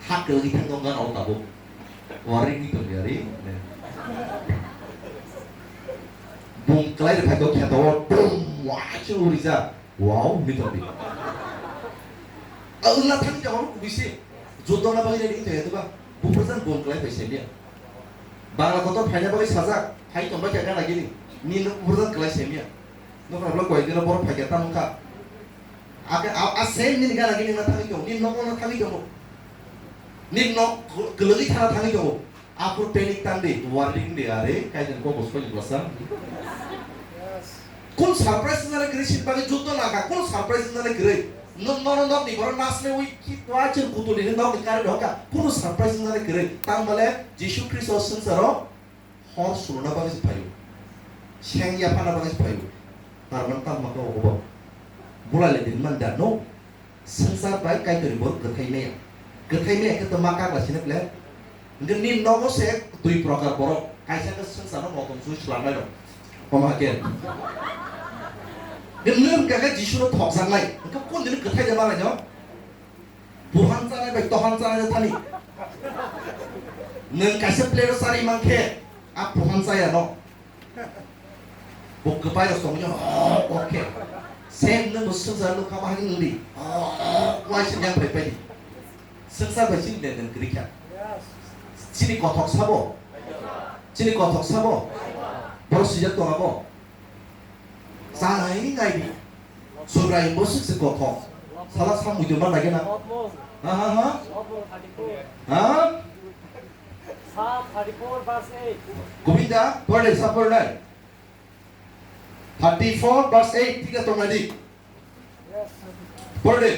Hak lagi thang dong gan o tabuk. Waring ni tong yari. Bung kelai de phai ko kheto o bung wa chu uri ja. Wow, ni tong di. A ula thang ja o kubisi. Jodona bagi ni tong ya tu ba. Bung persen bung kelai phai se dia. Bangla kotor phaina bagwi sajak, phai tongbai kha gana gini. Nini nok burdan kwlai semiya. Nokha bwla koi dino borok phaikha tamo kha. Ake a, a same nini gana gini na thangwi tongo, nini nok na thangwi tongo. Nini nok kwlwgwi thana thangwi tongo. Aphuru panic tangdi, warning di, are, kaijani kok bwswk ni bwsa. Kun surprise wngna kwrwi sini bagwi juddo nangkha, kun surprise wngna kwrwi. Nwng nono nokni borok nasle wi ki twachir kutulini nokni current hokha, kunu surprise wngna kwrwi. Tangmale Jisu Khristo swngcharo hor suluna bagwi se phaio. Seng yaphana bagwi se phaio. Tarmani tamo khe obo. Bulai le din man da no. Swngchar bai Kaitorni borok kwthai maya. Kwthai maya khe to ma kagla sini ple. Hwnkhe nini nogo se dui prokar borok. Kaisa khe swngcharno motom sui swlamnai rok. Omo hakhe. Hwnkhe nwng hwnkha khe Jisuno thokjaknai. Hwnkhe kundini kwthai de malai no? Buhan chanai bai tohan chanai de thani. Nwng kaisa plate o chari mankhe, a buhan chaya no. Bo kwpai rok tongwi, "Oh, okay." Same nwng bo swngchar nukha ma hwnwi nungdi. "Oh, oh," wai se yang phai phai di. Swngchar bai chini lenden kwrwi kha. Chini kothok sabo? Chini kothok sabo? Borok swijak tong abo? Chanai nai di. Subraiyung bo swk se kothok. Sala sa muitu ma nai gana. Ha, ha, ha? Ha? Psalm thirty-four verse eight. Govinda, pore, sa pore nai. Thirty-four verse eight, thik tongnai di. Yes. Pore.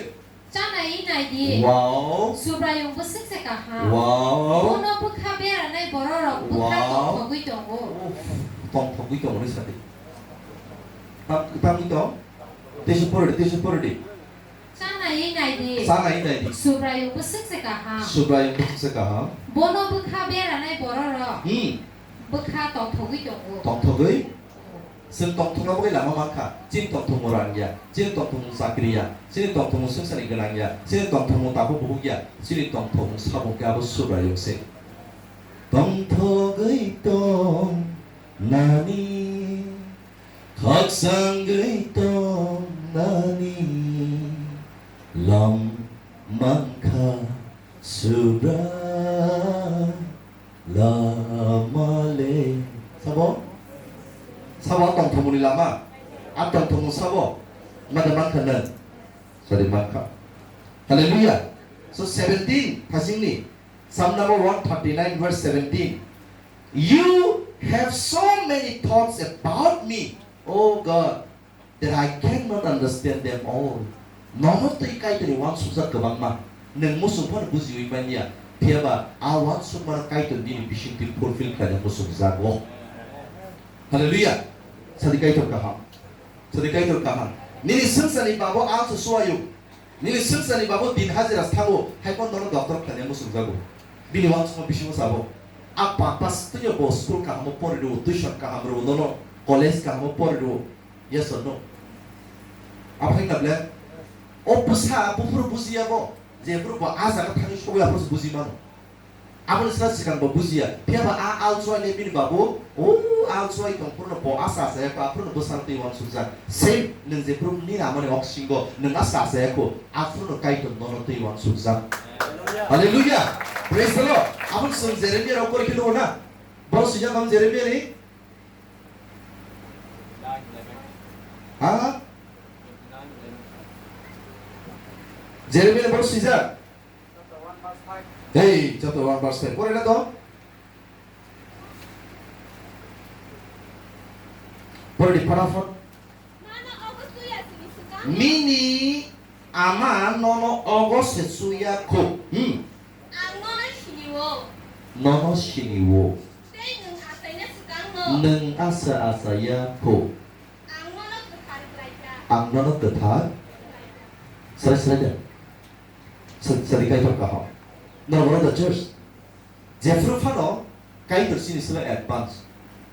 Chanai nai di. Wow. Subraiyung bwswk se kaham. Wow. Bono bwkha beranai bororok bwkha Wow. tongthogwi tongo. Uff, tongthogwi tongo ni sadi. Tam, tam ni tong? Tesu pore di, tesu pore di. Chanai nai di. Chanai nai di. Subraiyung bwswk se kaham. Subraiyung bwswk se kaham. Bono bwkha beranai bororok. Hmm. Bwkha tongthogwi tongo. Tongthogwi? Chwng tongthokna bagwi lama mankha. Chini tongthokmung rang ya, chini tongthokmung chakri ya, chini tongthokmung swngcharni gwnang ya, chini tongthokmung takhuk bukhuk ya, chini tongthokmung samung khe abo Subraiyung se. Tongthogwi tong nani, khakchangwi tong nani, lam mankha Subrai lama le. Sabo? Sabo a tongthomoni lama. A tongthomung sabo? Mada mankha nang. Sadi mankha. Hallelujah. So seventeen, thasingni. Psalm number one thirty-nine, verse seventeen. You have so many thoughts about me, O God, that I cannot understand them all. Nono twi Kaitorni uansukjak kwbangma, nwng muchung phano bujiwi manya, phiyaba a uansukmano Kaitor nini bisingtwi fulfill khlaina muchungjago. Hallelujah! Sadi Kaitor kaham. Sadi Kaitor kaham. Nini swngcharni babo ang se suayo. Nini swngcharni babo din hajira thango, hai phano nono doctor khlaina muchungjago. Bini uansukma bisingo sabo. A papa twino bo school kahamo pori rwo, tuition kaham rwo, nono college kahamo pori rwo. Yes or no? Abo hai na ble? O bwsa buphuru bujiya bo, je phuru bo a jaga thangwi sogwi aphuru buji mano. Aboni sra swkang bo bujiya. Phiyaba a alchoi le bini babu, o alchoi tong phuru bo a sa sa ya kho, aphuru bwsa twi uansukjak. Same nwng je phuru ni ramani oxygen go, nwng a sa sa ya kho, aphuru Kaitor nono twi uansukjak. Hallelujah. Praise the Lord. Aboni swng Jeremiah rok kori khilo na. Bo sijak am Jeremiah ni. Ha? Jeremiah ni boro swijak. Hey, chapter one verse five. Pore na to? Pore di, phara phar. Nini ama nono ogo se suya kho. Hmm. Ang nono sini-o. Nono sini-o. Tei nwng achaina swkangno. Nwng asa achaya kho. Ang nono kwthar khlaikha. Ang nono kwthar. Srai srai da. Sadi Kaitor kaham. Norok the church. Jephru phano Kaitor chini sila advance.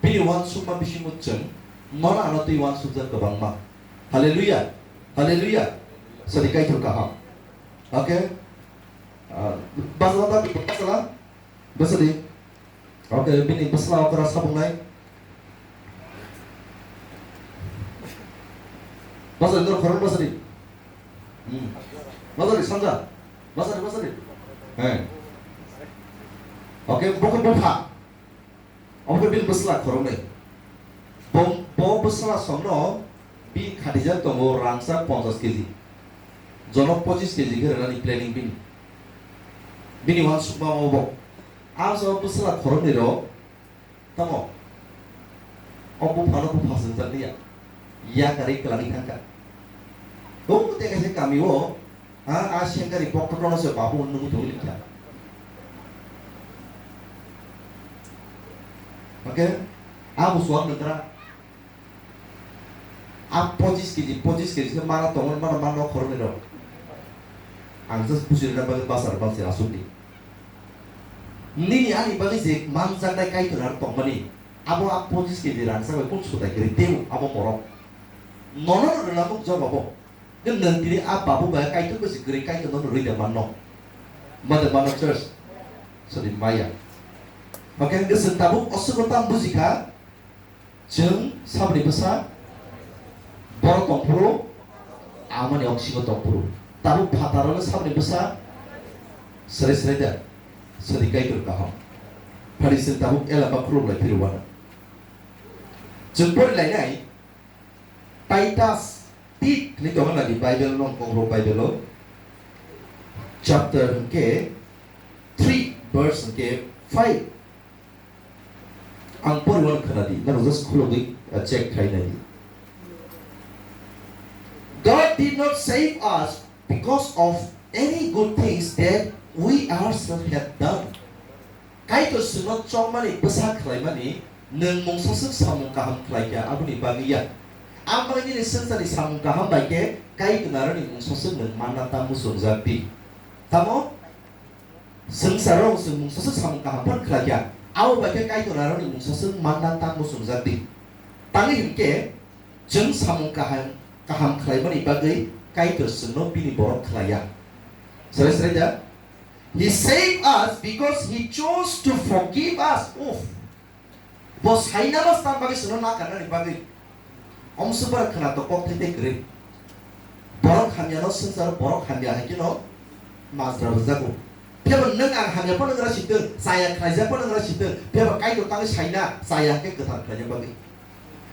Bini uansukma bisingo chwng nono ano twi uansukjak kwbangma. Hallelujah. Hallelujah. Sadi Kaitor kaham. Okay. Ah, bwsala ta, bwsala? Bwsadi. Okay, bini bwsala okra sabungnai. Bwsadi, dor khorang bwsadi. Hmm. Bwsadi, sanja. Bwsadi, bwsadi. Hey. Okay, buku bupha. Omo khe bini bwsla khoroknwi. Bo, bo bwsla somno bini khatijak tongo rangchak ponchash keji. Jono pochis keji khe rwnani planning bini. Bini uansukma omo bo. Ang jora bwsla khoroknwi rok tamo. O buphano bupha swngjak liya. Yakarwi kwlangwi thangkha. Bo tei kaisa kami o, ha, a sengkari poktotono se babu nungwi thangwi linkha. Oke, a busuak nwngra. A pochis keji, pochis keji khe mana tongo, mana, mana khoroknwi rok. Ang just busi rwna bagwi bwsarok bangsi asukdi. Nini ani bagwi je manjaknai Kaitor aro tongmani, abo a pochis keji rangchak bai kung sutai kwrwi teibo abo borok. Nono rwlamuk jobabo. Nwng tini a babu bai Kaitor bai se kwrwi Kaitor nono rwi da manno. Ma da manno church. Sorry, maya. Oke, hwnkhe chwng tabuk o swkang tamo bujikha. Chwng saboni bwsa borok tongphuru, amani oksigo tongphuru. Tabuk phataro le saboni bwsa sere sere da, sadi Kaitor kaham. Phari chwng tabuk elaba khulum lai phiru wana. Chwng pori lainai Titus, Tit hwnwi tongo nadi Bible nong kongro Bible o. Chapter hwnkhe three verse hwnkhe five. Ang poriwan khwnadi, nang just khulugwi, uh, check khai nai. God did not save us because of any good things that we ourselves had done. Kaitor chwngno chongmani bwsa khlaimani nwng mungsaswk samung kaham khlaikha aboni bagwi ya. Ang bagwi nini swngcharni samung kaham bai khe Kaitor naroni mungsaswk nwng manna ta muchungjak di. Tamo? Swngcharo chwng mungsaswk samung kaham phano khlaikha, abo bai khe Kaitor naroni mungsaswk manna ta muchungjak di. Tangwi hwnkhe, chwng samung kaham, kaham khlaimani bagwi Kaitor chwngno bini borok khlaiya. Srai srai da? He saved us because he chose to forgive us. Uff. Bo saina mas tang bagwi chwngno nakarnani bagwi. Omswk bara khwnatok kok thai thai kwrwi. Borok hamyano swngcharo borok hamya hai kheno majra rwjago. Phiyaba nwng ang hamya phano wngna sitwng, chaya khlaijak phano wngna sitwng, phiyaba Kaitor tangwi saina chaya hwnkhe kwthar khlaina bagwi.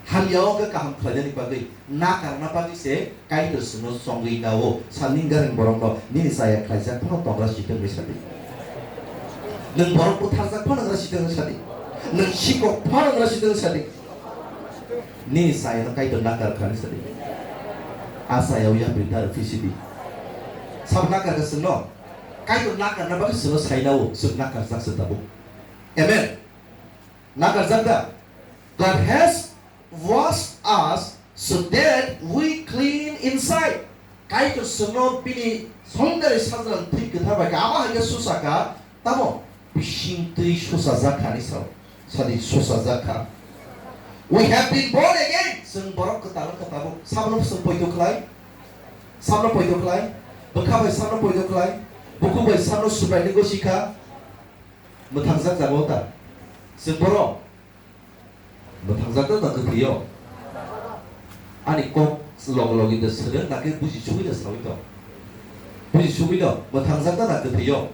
Hamya o hwnkhe kaham khlainani bagwi, nakarna bagwi se Kaitor chwngno chongwi nao, sani gareng borokno nini chaya khlaijak phano tongra sitwng bai sadi. Nwng borok butharjak phano tongra sitwng bai sadi. Nwng sikok phano tongra sitwng bai sadi. Nini chayano Kaitor nakar khani sadi. A chayao yapri tar phisidi. Sab nakar ka chwngno. Kaitor nakarna bagwi chwngno sainao, chwng nakarjak se tabuk. Amen. Nakarjak da? God has washed us so that we clean inside. Kaitor chwngno bini songdari sajlang thwi kwthar bai khe abo hai khe susa kha, tamo bising twi susa jak kha ni sao, sadi susa jak kha. We have been born again. Chwng borok kwtal wngkha tabuk. Sabno chwng poito khlai, sabno poito khlai, bwkha bai sabno poito khlai, bukhuk bai sabno Subraini gosi kha. Mwthangjak jaga o ta? Chwng borok mwthangjak da na kwthwi o? Ani kok logi logi da swrwng, na khe buji sugwi da sawi tong? Buji sugwi no? Mwthangjak da na kwthwi o?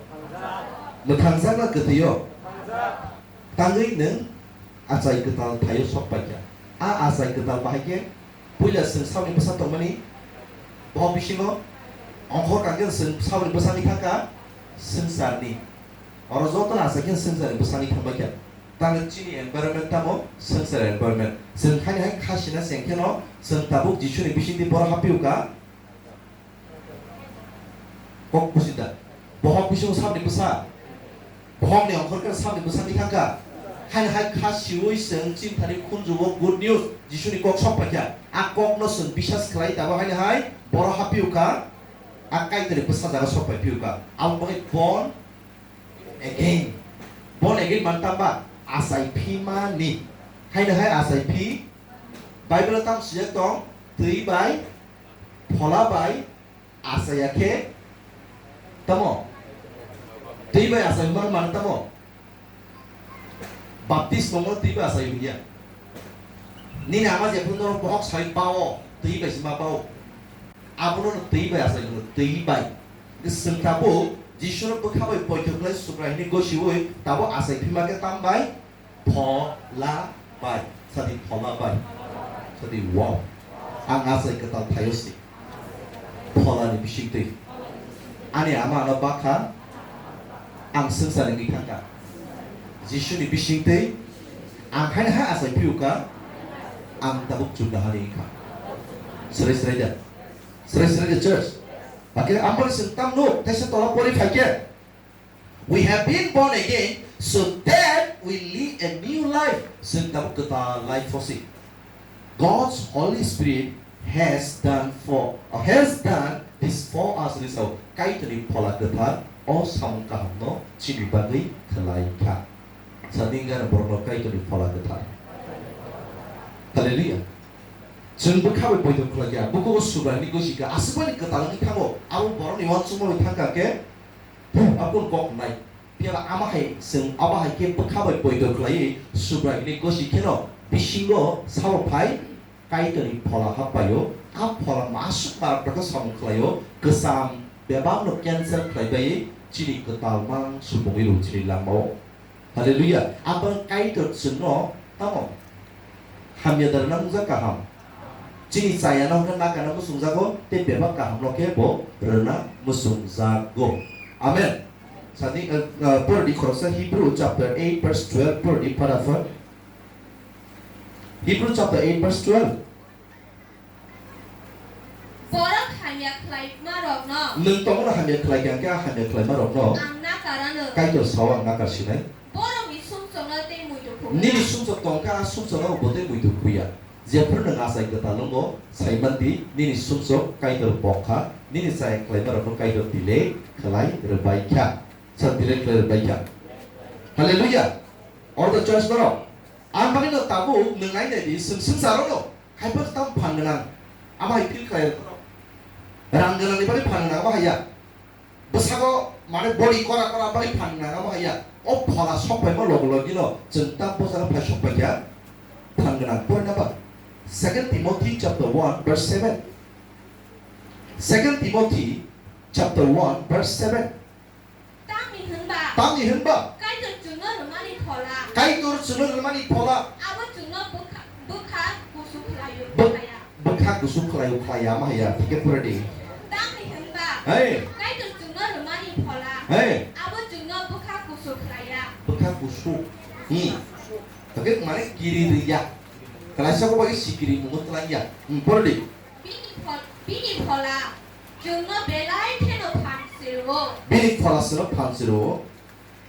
Mwthangjak na kwthwi o? Tangwi nwng achai kwtal thaio sok paikha. A achai kwtal bahai khe puila chwng saboni bwsa tongmani, bohok bisingo ongkhor kang khe chwng saboni bwsani thangkha swngcharni. Oro jotono achai khe swngcharni bwsani thangbaikha. Tangwi chini environment tamo swngchar environment. Chwng haino hai kha sina cheng kheno chwng tabuk Jisuni bisingtwi borok haphiukha. Kok busi da. Bohok bisingo saboni bwsa. Bohokni ongkhor khe saboni bwsa ni thangkha. Haino hai kha siwi chwng chini thani khunju o good news Jisuni kok sok paikha. A kokno chwng bisas khlai tabuk haino hai borok haphiukha. A Kaitorni bwsa jaga sok pai phiukha. Abo bagwi born again. Born again man tamba achai phimani. Haino hai achai phi Bible o tamo swijak tong, twi bai, phola bai, achaiya khe tamo? Twi bai achai man mano tamo? Baptismo no twi bai achai hwnya. Nini ama jephru norok bohok sai bao, twi bai se ma bao. Abono no twi bai achai hwno, twi bai. Chwng tabuk Jisuno bwkha bai poito khlai Subraini gosiwi tabuk achai phima khe tam bai? Phola bai. Sadi phola bai. Sadi wow. Ang achai kwtal thaio si. Pholani bisingtwi. Ani ama ano bakha. Ang swngcharni wngwi thangkha. Jisuni bisingtwi. Ang haino ha achai phiyokha. Ang tabuk chukna hani wngkha. Srai srai da. Srai srai da church. Hakhe amoni swng tam nuk. Thaisa tola pori phaikhe. We have been born again so that we live a new life. Chwng tabuk kwtal life phosi. God's Holy Spirit has done for, has done this for us, hinwi sao. Kaitorni Phola Kwthar o samung kahamno chini bagwi khlai kha. Sadi wngkha borokno Kaitorni Phola Kwthar. Hallelujah. Chwng bwkha bai poito khlai kha, bukugo Subraiyungni gosi kha, aswkmani kwtal wngwi thango, abo borokni uansukma bai thang kha khe, Aboni kok nai. Phiya ba ama hai chwng abo hai khe bwkha bai poito khlaiwi Subraiyungni gosi kheno bisingo sabo phai Kaitorni Phola happaio. A Phola masuk marak dokhe samung khlaio, kwcham bebakno cancel khlaibai chini kwtal mang supungwi rw chini langmao. Hallelujah. Abang Kaitor chwngno tamo hamya da rwna mungjak kaham. Chini chayano hwnkhe nakana muchungjago, tei bebak kahamno khe bo rwna muchungjago. Amen. Sadi, uh, uh, pordi khoroksa Hebrew chapter eight verse twelve pordi phara phar. Hebrew chapter eight verse twelve. Borok hamya khlaima rokno. Nwng tongo hamya khlai kha, khe a hamya khlaima rokno. Ang nakarano. Kaitor sao ang nakar sinai. Borokni sumsokno tei muitu khuya. Nini sumsok tongkha, a sumsokno bo tei muitu khuya. Jephru nwng achai kwtal wngo, saimanti, nini sumsok Kaitor pok kha, nini chaya khlaima rokno Kaitor delay khlai rwbai kha. Sa delay khlai rwbai kha. Hallelujah. All the church norok. Ang bagwi no tabuk nwng nai nai di, swng swngchar no. Haiphano tamo phan gwnang, abo hai feel khlai rw. Rang gwnangni bagwi phan gwnang, abo hai ya. Bwsago mane body kora kora bagwi phan gwnang, abo hai ya. O phola sok phaima logi logi no chwng tamo bwskango phai sok phai kha phan gwnang. Porina ba Second Timothy chapter one verse seven. Second Timothy chapter one verse seven. Tamni hwnba. Tamni hwnba. Kaitor chwngno rwmani phola. Kaitor chwngno rwmani phola. Abo chwngno bwkha, bwkha kusu khlaio, Bw-, khlaiya. Bwkha kusu khlaio, khlaiya, ma haiya, thike pura di. Tamni hwnba. Hey. Kaitor chwngno rwmani phola. Hey. Abo chwngno bwkha kusu khlaiya. Bwkha kusu. Hmm. Thike mane kiri riya. Khlaisa ko bai sikiri mungo tlangya. Hmm, pura di. Bini phol-, bini phola. Chwngno belai kheno phan se rwo. Bini phola seno phan se rwo.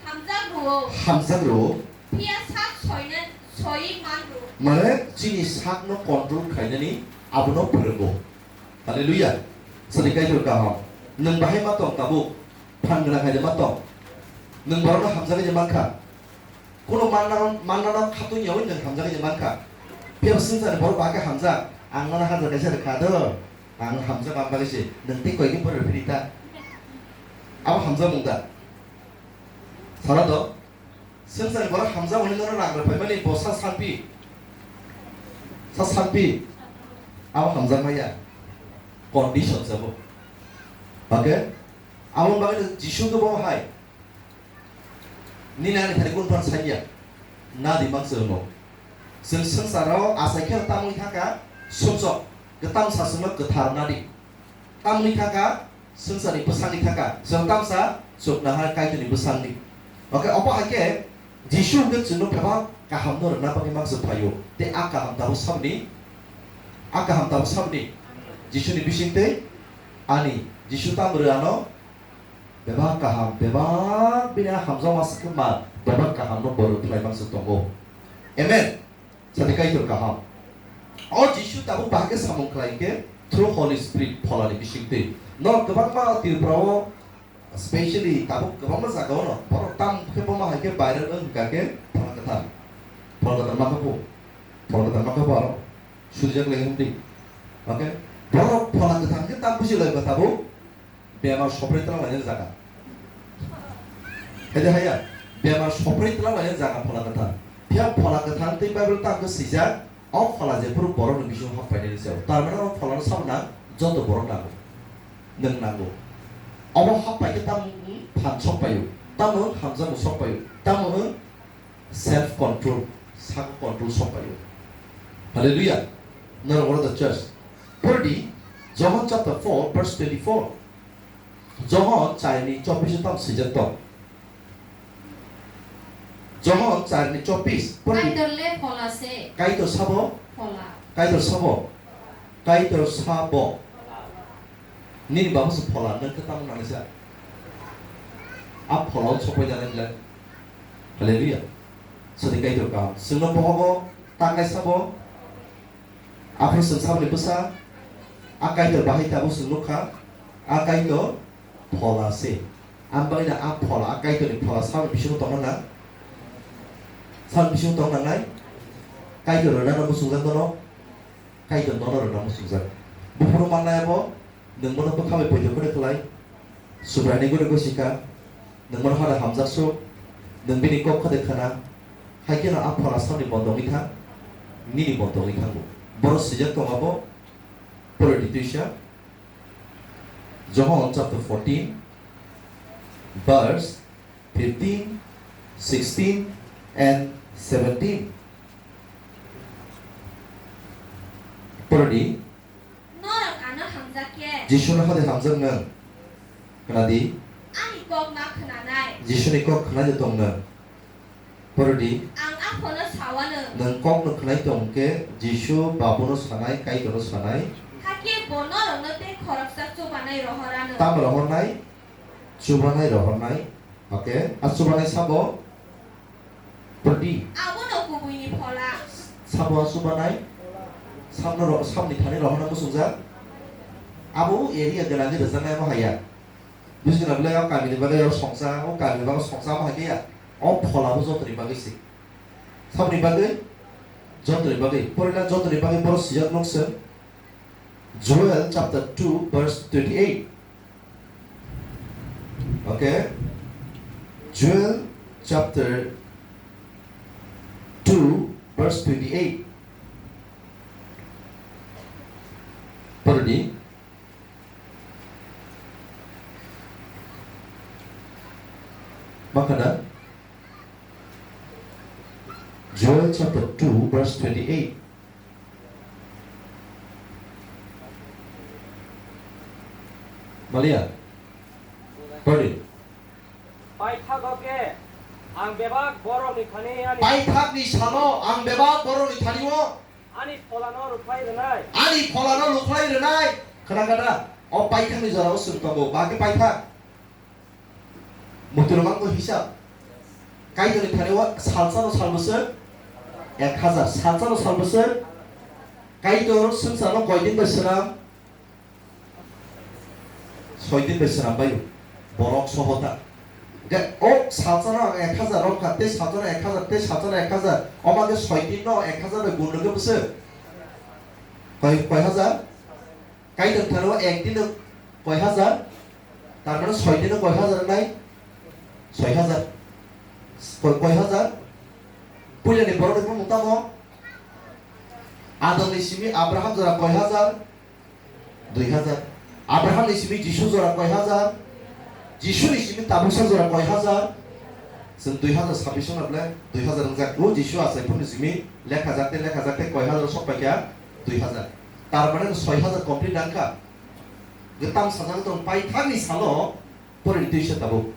Hamjak rwo. Hamjak rwo. Phiya sak soina, soi man rwo. Mane chini sakno control khainani abono phwrwngo. Hallelujah. Sadi Kaitor kaham. Nwng bahai ma tong tabuk phan gwnang hai ma tong. Nwng borokno hamjagwi mankha. Kuno manna, mannano khatungyawi nwng hamjakgwi mankha. Phiya swngcharni borok ba khe hamjak, ang nono hajar kaisa rwkha do, ang hamjak ang bagwi se, nwng tei koi din pore rwphini ta? Abo hamjakmung da? Sana do, swngcharni borok hamjakmani nono rang rwphaimani bo sa sanpi, sa sanpi, abo hamjakmaya, condition se bo. Okay? Aboni bagwi Jisu khe bo hai. Nini ani thani kunu phano sanya. Nadi mang chwrwngno. Chwng swngcharo achai khe tamwi thangkha sumsok. Kwtam sa chwngno kwthar nadi. Tamwi thangkha swngcharni bwsakni thangkha. Chwng tamsa chukna ha Kaitorni bwsakni. Okay, obo hai khe Jisu hwnkhe chwngno bebak kahamno rwna bagwi mang chwng phaio. Tei a kaham tabuk saboni, a kaham tabuk saboni. Jisuni bisingtwi ani Jisu tam rw ano. Bebak kaham, bebak bini hamjakma swkhe ma, bebak kahamno borok khlai mangsa tongo. Amen. Sadi Kaitor kaham. O Jisu tabuk bahai khe samung khlai khe through Holy Spirit pholani bisingtwi. Norok kwbangma Tripura o, specially tabuk kwbangma jaga o no borok tam khe bo ma hai khe viral wng kha khe phola kwthar. Phola kwthar ma khe bo. Phola kwthar ma khe bo aro. Sujak le hum di. Okay? Borok phola kwthar khe tam buji lai ba tabuk. Bemar sopre tlang lainani jaga. Haide haya, bemar sopre tlang lainani jaga phola kwthar. Phiya phola kwthar tei Bible tamo khe swijak, o phola jephuru borokni bisingo hap painani se. Tar mane o pholano sabo nang joto borok nango. Nwng nango. Obo hap pai khe tamo wng phan sok paio, tamo wng hamjakmung sok paio, tamo wng Self control, sak control sok paio. Hallelujah. Nor oro the church. Purdi, John chapter four, verse twenty-four. John char ni chobbish tam sijak tong. John char ni chobbish. Purdi. Kaitor le phola se. Kaitor sabo? Phola. Kaitor sabo? Kaitor sabo? Nini baba se phola, nang khe tamo nang sa. A phola o sopai jana gila. Hallelujah. Sadi Kaitor kaham. Sengno bohogo tangai sabo. Aphuru seng saboni bwsa. A Kaitor bahai tabo seng nukha. A Kaitor phola se. Ang bagwi na a phola, a Kaitorni phola saboni bisingo tongna nang. Saboni bisingo tongna nai. Kaitor rwna no muchungjak dono. Kaitor nono rwna muchungjak. Buphuru mannai abo, nwng bono bwkha bai poito khode khlai. Subraini guri gusika, nwng bono hada hamjak suk, nwng bini kok khode khana, hai kheno a phola saboni bondogwi thang, nini bondogwi thango. Boro sijak tong abo, pore di twisa, John chapter fourteen, verse fifteen, sixteen and seventeen. Pore di. Norok ano hamjak khe. Jisu no hade hamjak nang. Khna di. Ani kok ma khna nai. Jisu ni kok khna je tong nang. Pore di. Ang Aphono sawano. Nwng kok no khnai tong khe Jisu Babu no sanai, Kaitor no sanai. Hakhe bo norok no tei khoroksa chubanai rohor ano. Tamo rohor nai? Chubanai rohor nai. Okay, a chubanai sabo? Pore di. Abono kubuini phola. Sabo a chubanai? Sabno ro-, sabni thani rohorna muchungjak? Abo area gwnangwi rwjaknai amo haiya. Bujina belai o kamini bagwi o songsa, o kamini bagwi songsa amo hai khe ya. O phola bo jotoni bagwi se. Sabni bagwi? Jotoni bagwi. Porina jotoni bagwi boro sijak nukse. Joel chapter two verse twenty-eight. Okay? Joel chapter two verse twenty-eight. Pore di. Makana? Joel chapter two verse twenty-eight. Malia. Pore. Paithago khe ang bebak borokni thani ani Paithakni salo ang bebak borokni thani-o ani pholano rwkhlai rwnai. Ani pholano rwkhlai rwnai. Khna kha da? O paithakni jora o chwng tongo. Ba khe paithak? Muitu rwmani hisab. Kaitorni thani o salsano sal bwswk? Ek hazar. Salsano sal bwswk? Kaitor swngcharno koi din bai swnam? Soi din bai swnam bai. Borok soho ta. Hwnkhe o salsano ek hazar rok kha, tei salsano ek hazar, tei salsano ek hazar. Omo khe soi din no ek hazar bai gun rwkhe bwswk? Koi, koi hazar? Kaitor thani o ek din o koi hazar? Tar mane soi din o koi hazar wngnai? Soi hazar. Koi, koi hazar? Puilani borok ni bumung tamo? Adam ni simi Abraham jora koi hazar? Dui hazar. Abraham ni simi Jisu jora koi hazar? Jisu ni simi tabuksa jora koi hazar? Chwng dui hazar sabbish wngna ble dui hazar wngjak. O Jisu achai phuru ni simi lekha jak tei lekha jak tei koi hazar sok pai kha? Dui hazar. Tar mane soi hazar complete nang kha. Gwtam sajak tong paithakni salo pore ni twisa tabuk.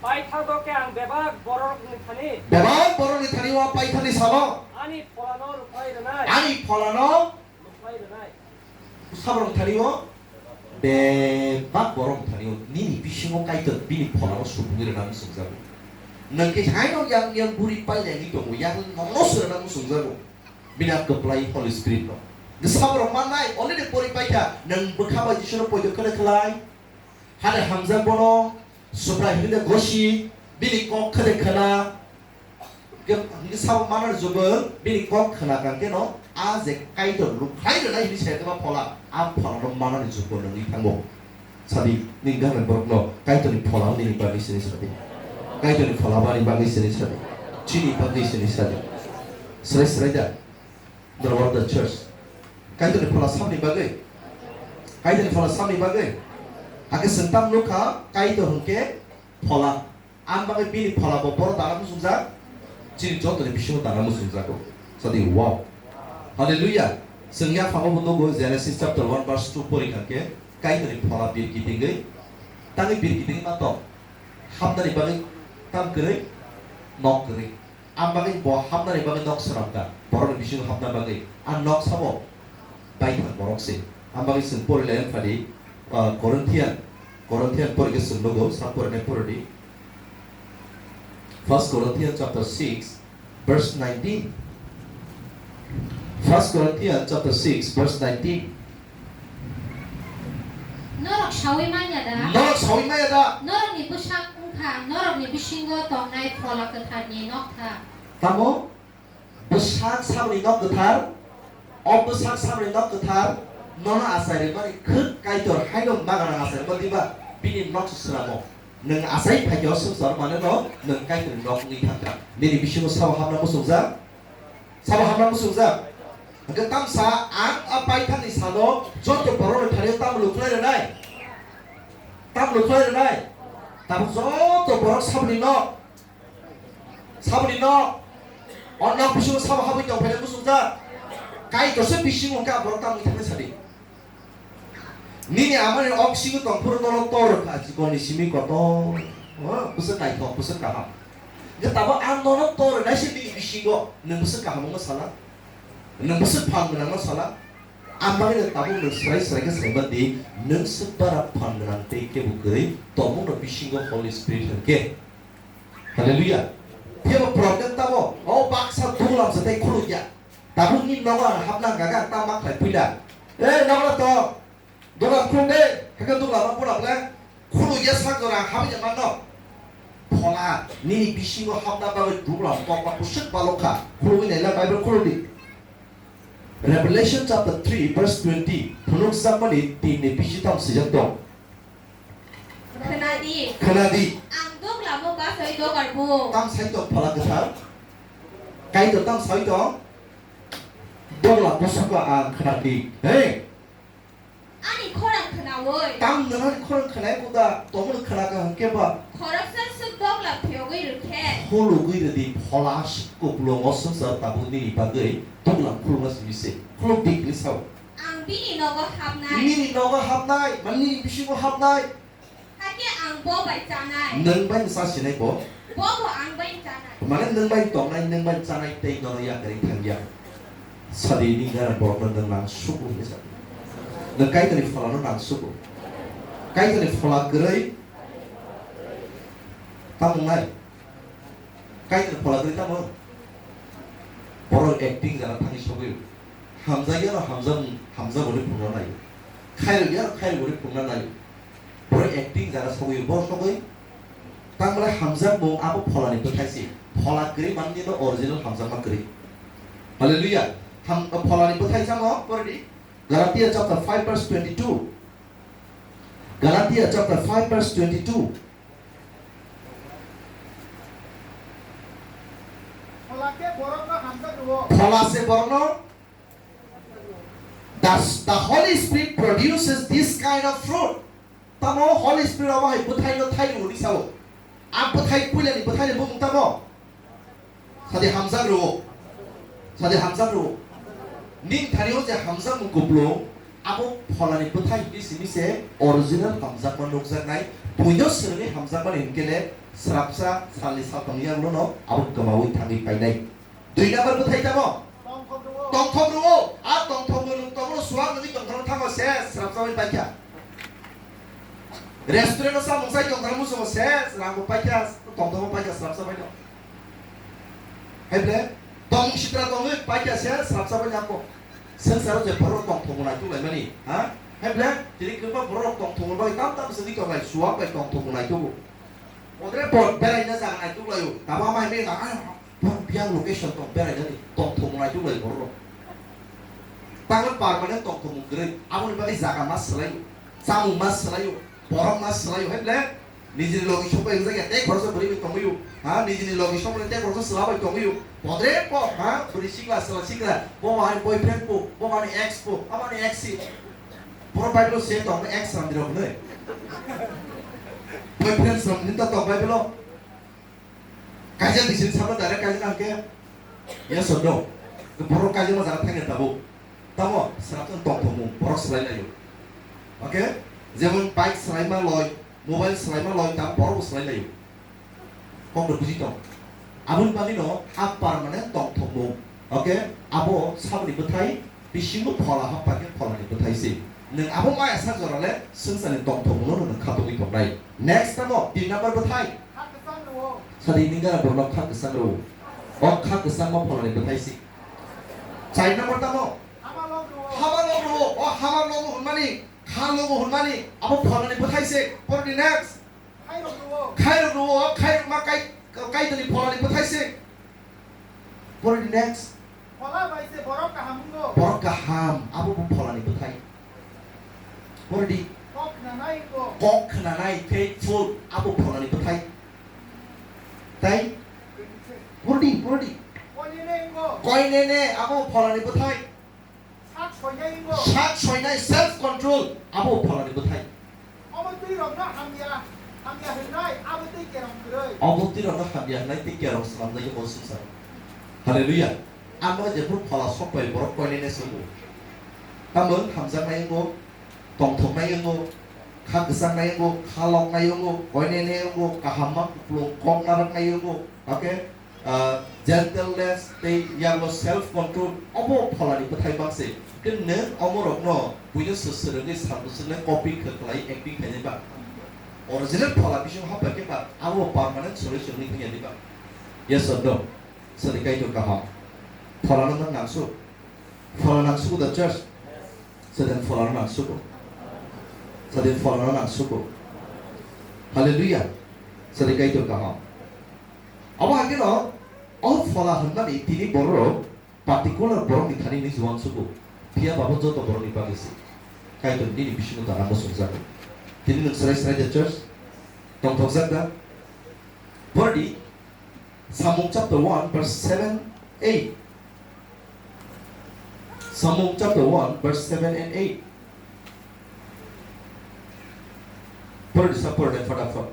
Paithago khe ang bebak borokni thani Bebak borokni thani o paithakni salo ani pholano rwkhlai rwnai. Ani pholano Rwkhlai rwnai. Sabrang thani o bebak borok thani o nini bisingo Kaitor bini pholano subungwi rwna muchungjago. Nwng khe haino yang yang buri pailengwi tongo, yang nono se rwna muchungjago. Bini a kwplai Holy Spirit no. Sabrang mannai already pori paikha, nwng bwkha bai Jisuno poito khwna khlai. Hade hamjak bono, Subrai hwnwi de gosi, bini kok khade khna. Hwnkhe, hwnkhe sabo manani jugo bini kok khna kha khe no, a je Kaitor rwkhlai rwnai hwnwi sai khe ba phola, a pholano manani jugo nungwi thango. Sadi, nini gana borokno Kaitorni pholano nini bagwi sini sadi. Kaitorni phola bani bagwi sini sadi. Chini bagwi sini sadi. Srai srai da. The word the church. Kaitorni phola samni bagwi. Kaitorni phola samni bagwi. Hakhe sengtam nukha Kaitor hwnkhe phola. Ang bagwi bini phola bo borok dana muchungjak, chini jotoni bisingo dana muchungjago. Sadi, wow. Hallelujah. Chwng yaphango bo nugo Genesis chapter one verse two pori kha khe, Kaitorni phola bir kitingwi, tangwi bir kitingwi ma tong. Hapnani bagwi tam kwrwi, nok kwrwi. Ang bagwi bo hapnani bagwi nok swnamkha, borokni bisingo hapna bagwi. Ang nok sabo baithang borok se. Ang bagwi chwng pori lai wngkha di, ah, Corinthian, Corinthian pori khe chwng nugo, sa pori nai pori di. First Corinthians chapter six, verse nineteen. First Corinthians chapter six, verse nineteen. Norok saui manya da? Norok saui manya da? Norokni bwsak wngkha norokni bisingo tongnai Phola Kwtharni nokthar. Tamo? Bwsak samani nok kwthar, o bwsak samani nok kwthar, nono achai rwmani khwk Kaitor haino magana achai rwma diba, bini nok se swnamo. Nwng achai phaikhe o swngchar maneno nwng Kaitorni nok wngwi thangkha. Nini bisingo sabo hapna muchungjak? Sabo hapna muchungjak? Hwnkhe tamsa ang a paithakni salo joto borokni thani tamo lukhlai rwnai? Tamo lukhlai rwnai? Tabuk joto borok saboni nok. Saboni nok. O nok bisingo sabo habwi tong phaina muchungjak? Kaitorse bisingo hwnkhe a borok tamo wngwi thangwi sadi. Nini amani oxygen tong phuru nono tor rwkha, chikonni simi kotor. O, bwswk naithok, bwswk kaham. Je tabuk ang nono tor rwnai se nini bisingo, nwng bwswk kaham wngma sala? Nwng bwswk phan gwnangma sala? Ang bagwi no tabuk nwng swrai swrai khe saiman di, nwng swk bara phan gwnang tei kebo kwrwi tongmungno bisingo Holy Spirit hwnkhe. Hallelujah. Phiyaba problem tamo, o baksa duglam se tei khulukya. Tabuk ni nogo ang hapna hwnkha khe ang tamo khlai puila. Eh, nogo to. Duglam khuluk de, hakhe duglam ma pura ble. Khulukya sak jora habwi ya manno. Phola, nini bisingo hapna bagwi duglam kokma bwswk balokha. Khulugwi naila Bible khuluk di. Revelation chapter three verse twenty. Phunukjakmani tinni bisi tam swijak tong. Khwnadi. Khwnadi. Ang doglamo bachai dogar bo. Tam sai tong Phola Kwthar. Kaitor tam sai tong. Dogla bwswkgo ang khwnadi. Hey! Ani khorang khwnaui. Tam nwnani khorang khwnai kuda, tomon khwnaka hwnkhe ba. Khoroksa swk dogla phiyogwi rwkhe. Khulugwi rwdi, Phola swk kupulung o swngchar tabuk nini bagwi doglam khulukma simi se. Khuluk di hinwi sao. Ang bini nogo hapnai. Nini nogo hapnai, mane nini bisingo hapnai. Hakhe ang bo bai chanai. Nwng bai cha sinai bo? Bo bo ang bai chanai. Mane nwng bai tongnai, nwng bai chanai tei nono yakarwi thangya. Sadi ni gara borokno nwng nang suku hinwi sa. Nwng Kaitorni pholano nang suku. Kaitorni phola kwrwi tamo wngnai? Kaitorni phola kwrwi tamo? Borok acting jana thangwi sogwi. Hamjakya no hamjak, hamjak hwnwi phunukna nai. Khairokya no khairok hwnwi phunukna nai. Borok acting jana sogwi, borok sogwi. Tangmale hamjakmung abo pholani bwthai se. Phola kwrwi manwi no original hamjakma kwrwi. Hallelujah. Ham, pholani bwthai samo, pore di. Galatia chapter five verse twenty-two. Galatia chapter five verse twenty-two. Phola khe borokno hamjak rwo. Phola se borokno. The, the Holy Spirit produces this kind of fruit. Tamo Holy Spirit abo hai bwthai no thai rwo ni sao. A bwthai puila ni bwthai ni bumung tamo. Sadi hamjak rwo. Sadi hamjak rwo. Ning thani o je hamjak mung kupulung, abo pholani bwthai hinwi simi se original hamjakma nukjaknai. Puino swrwngwi hamjakmani hinkhe le srapsa salni saltong yakno no abo kwmaui thangwi painai. Dui number bwthai tamo? Tongthok rwo. Tongthok rwo. A tongthok rwo, tongthok rwo suak nungwi tongthok thango se srapsa bai paikha. Restaurant o samung sai tongthok muchungo se rangbo paikha, tongthok paikha srapsa bai no. Hai ble, tongmung sitra tongwi paikha se srapsa bai nangbo. Swngcharo je borok tongthokbo naituk laimani, ha? Hai ble, tini kwbangma borok tongthokbo bai tam tam swngwi tonglai, suak bai tongthokbo naitukgo. Odre por beraina jaga naituk laio, tabo ama hai bai na, ah, biyang location tong berainani, tongthokbo naituk lai borok. Tangwi permanent tongthokbo kwrwi, aboni bagwi jaga ma swlaio, chamung ma swlaio, borok ma swlaio, hai ble? Nijini logi sokbai wngjak ya, tei khoroksa bwrwi bai tongwi o. Ha, nijini logi sokbai tei khoroksa chwla bai tongwi o. Podre po, ha, bwrwi sikla, chwla sikla, bo bo ani boyfriend po, bo bo ani ex po, abo ani ex si. Borok Bible se tong, ex samdi rok hwnwi. Boyfriend samdi ta tong Bible o. Kaisa di sini sabla direct kaisa nang ke? Yes or no? Borok kaisa ma jaga thangya tabuk. Tamo, srapsa tongthokmung, borok swlai laio. Okay? Jemon bike swlaima loi, mobile swlaima loi, tamo borok bo swlai laio. Kok no buji tong. Aboni bagwi no a permanent tongthokmung. Okay? Abo saboni bwthai, bisingo phola hapha khe pholani bwthai se. Nwng abo maya sak jora le swngcharni tongthokmung no nwng khatogwi tongnai. Next tamo, tin number bwthai. Kha kwchang rwo. Sadi ningara borok kha kwchang rwo. O kha kwchang ma pholani bwthai se. Char number tamo? Hama logo. Hama logo, o hama logo hwnmani, kha logo hwnmani, abo pholani bwthai se. Pordi next. Khairok rwo. Khairok rwo, khairok ma kai, kaitoni pholani bwthai se. Pordi next. Phola bai se borok kaham wngo. Borok kaham, abo bo pholani bwthai. Pordi. Kok khwnanai wngo. Kok khwnanai, faithful, abo pholani bwthai. Tai? Pordi, pordi. Koinene wngo. Koinene, abo pholani bwthai. Sak soinai wngo. Sak soinai, self control, abo pholani bwthai. Obo twi rokno hamya, hamya hwnai, abo twi kerong kwrwi. Obo twi rokno hamya hwnai tei kerong swnamnai khe bo swngchar. Hallelujah. Amo jephru phola sok bai borok koinene se wngo. Tamo wng hamjaknai wngo, tongthoknai wngo, kha kwchangnai wngo, kha loknai wngo, koinene wngo, kaham ma kupulung kok narwknai wngo. Okay? Ah, gentleness tei yago self control, obo pholani bwthai bangse. Hwnkhe nwng omorokno buino swrwngwi sal bwswkle copy khe khlai acting khainai ba? Original phola bisingo hapbai khe ba abo permanent solution wngwi thangya di ba? Yes or no? Sadi Kaitor kaham. Pholano nwng nangsuk? Phola nangsugo da church? Sadi pholano nangsugo. Sadi pholano nangsugo. Hallelujah. Sadi Kaitor kaham. Abo hai kheno, o phola hwnmani tini borok particular borokni thani hinwi se uansugo. Phiya ba bo joto borokni bagwi se. Kaitor nini bisingo dana muchungjago. Tini nwng srai srai da church? Tongthokjak da? Pordi, Samung chapter one verse seven, eight. Samung chapter one verse seven and eight. Pordi sa, pordi, fatafat.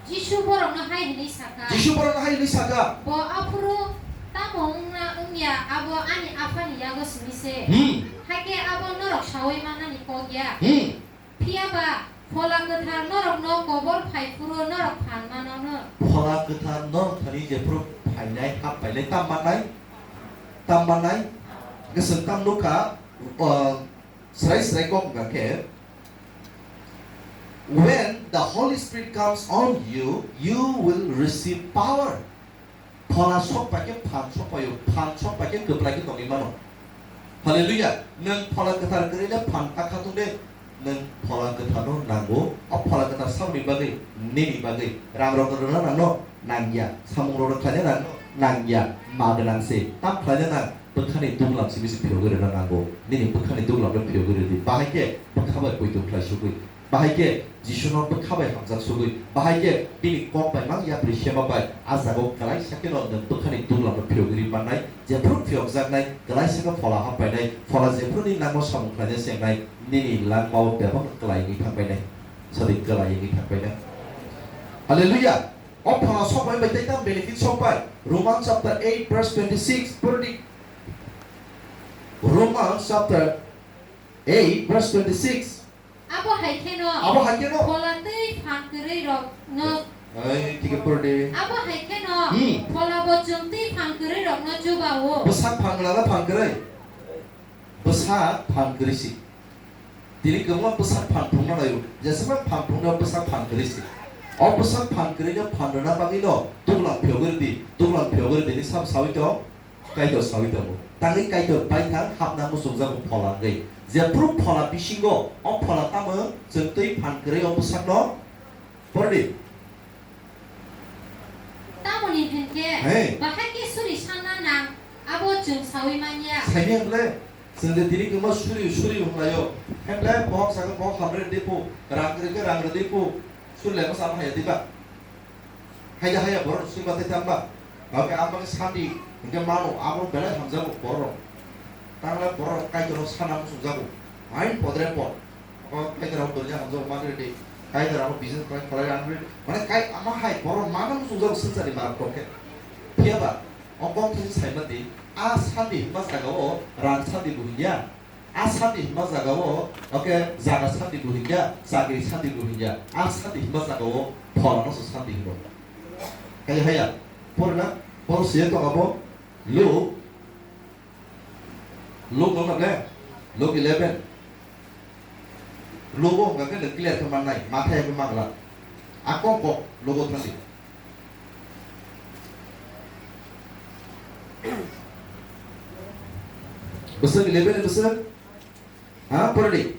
Jisu borokno hai hwnwi saka. Jisu borokno hai hwnwi saka. Bo aphuru tamo wngna wngya abo ani Aphani yago simi se. Hmm. Hakhe abo norok saui mannani kok ya. Hmm. Phiya ba Phola Kwthar norokno kobor phai phuru norok phan mano hwn. Phola Kwthar norok thani jephuru phainai, hap painai, tam mannai? Tam mannai? Hwnkhe chwng tam nukha, uh, srai srai kok wngkha khe, "When the Holy Spirit comes on you, you will receive power." Phola sok pai khe phan sok paio, phan sok pai khe kwplai khe tongwi mano. Hallelujah. Nwng Phola Kwthar kwrwi le phan ta kha tong de. Nwng Phola Kwthar no nango. O Phola Kwthar saboni bagwi, nini bagwi. Rang rok rwna nangno nangya. Samung rok khlaina nangno nangya. Ma gwnang se. Tam khlaina nang. Bwkhani duglam simi se phiyogwi rwna nango. Nini bwkhani duglam no phiyogwi rwdi. Bahai khe bwkha bai poito khlai sugwi. Bahai khe Jisuno bwkha bai hamjak sugwi, bahai khe bini kok bai mang yapri sema bai a jaga o kwlaisa kheno nwng bwkhani duglamno phiyogwi ri mannai, jephru phiyokjaknai, kwlaisa khe phola hap painai, phola jephru nini langmao samung khlaina chengnai, nini langmao bebak kwlai wngwi thang painai, sadi kwlai wngwi thang painai. Hallelujah! O phola sok bai bai tei tam benefit sok bai? Romans chapter eight verse twenty-six, pordi. Romans chapter eight verse twenty-six. Abo hai kheno. Abo hai kheno. Phola tei phan kwrwi rok no. Ai, thik khe pordi. Abo hai kheno. Hmm. Phola bo chwng tei phan kwrwi rok no chuba o. Bwsak phan gwlala phan kwrwi. Bwsak phan kwrwi si. Tini kwbangma bwsak phan phungna laio. Jeswk phan phungna bwsak phan kwrwi si. O bwsak phan kwrwi no phan rwna bagwi no tubla phiyogwi rwdi. Tubla phiyogwi rwdi ni sam sawi tong. Kaitor sawi tongo. Tangwi Kaitor baithang hapna muchungjago phola wngwi. Jephru phola bisingo, o phola tamo chwng twi phan kwrwi o bwsakno pordi. Tamoni hinkhe, hey, bahai khe suri sanna nang, abo chwng sawi manya. Saimanya hwnle, chwng je tini kwma suri, suri hwnlaio. Hwnle bohok sakhe bohok hamre dipu, rang kwrwi khe rang rw dipu, suri lai masa ama haya diba. Haida haya borok swiba tei tamba. Bagwi ang bagwi sandi hwnkhe mano, abo belai hamjago borok. Tangla borok Kaitorno sana muchungjago. Hain podre pod. O Kaitor abo dorja hamjago manre de. Kaitor amo business khlai khlai rang rwi. Mane kai ama hai borok mano muchungjak swngcharni marok tongkhe. Phiyaba o kok thani saima di, a sandi hwnma jagao rang sandi bo hwnya. A sandi hwnma jagao, oke, jaga sandi bo hwnya, chakri sandi bo hwnya. A sandi hwnma jagao pholano se sandi hwno. Kaya haya, porna, poro siya tongabo, Luke, Luke wngkha ble? Luke eleven. Luke o hwnkha khe nwng clear khe mannai, ma thaya khe mangla. A kok kok Luke o thangdi. Bwswk eleven bwswk? Ha, pordi.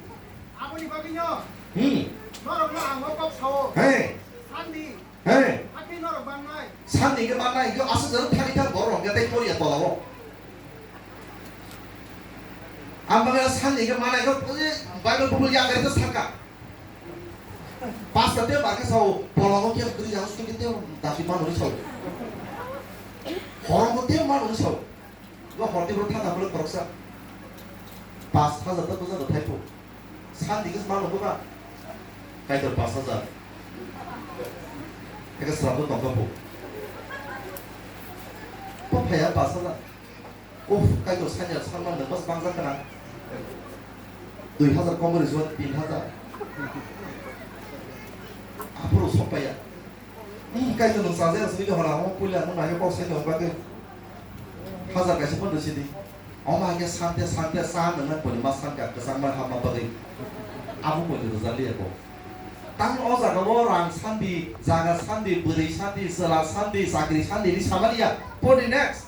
Aboni bagwino Hmm. norokno ang o kok sao. Hey. Sandi. Hey. Hakhe norok bannai. Sandi ke bannai, yo aswk jora thani thang borok hwnkhe tei poriya tolao. Ang bagwi sandi ke manai khe, eh, Bible bubul ya gari to saka. Pasta te barke sao, polongo ke gri yang suki te dasi manuri sao. Horongo te manuri sao. Bo horti bro thaka bolo khoroksa. Pas hajar ta buja do thaipo. Sandi ke mano buka. Kaitor pas hajar. Eka srabo tongka po. Po phaya pas hajar. Uf, kaitor sanya salman de bas bangja kana. Dui hajar kom rizwan tin hajar. Apuro sopaya. Hmm, kaitor nwng chajak aswk nini hora omo puila nwng naikhe kok sai tong bagwi. Hajar kaisa phan rwsidi. Omo hai khe sante sante cha nwngnai pori ma sanka kwchangma hapma bagwi. Abo pori rwjak liya kok. Tang o jaga o rang sandi, jaga sandi, bwrwi sandi, chwla sandi, chakri sandi hinwi samani ya. Pori next.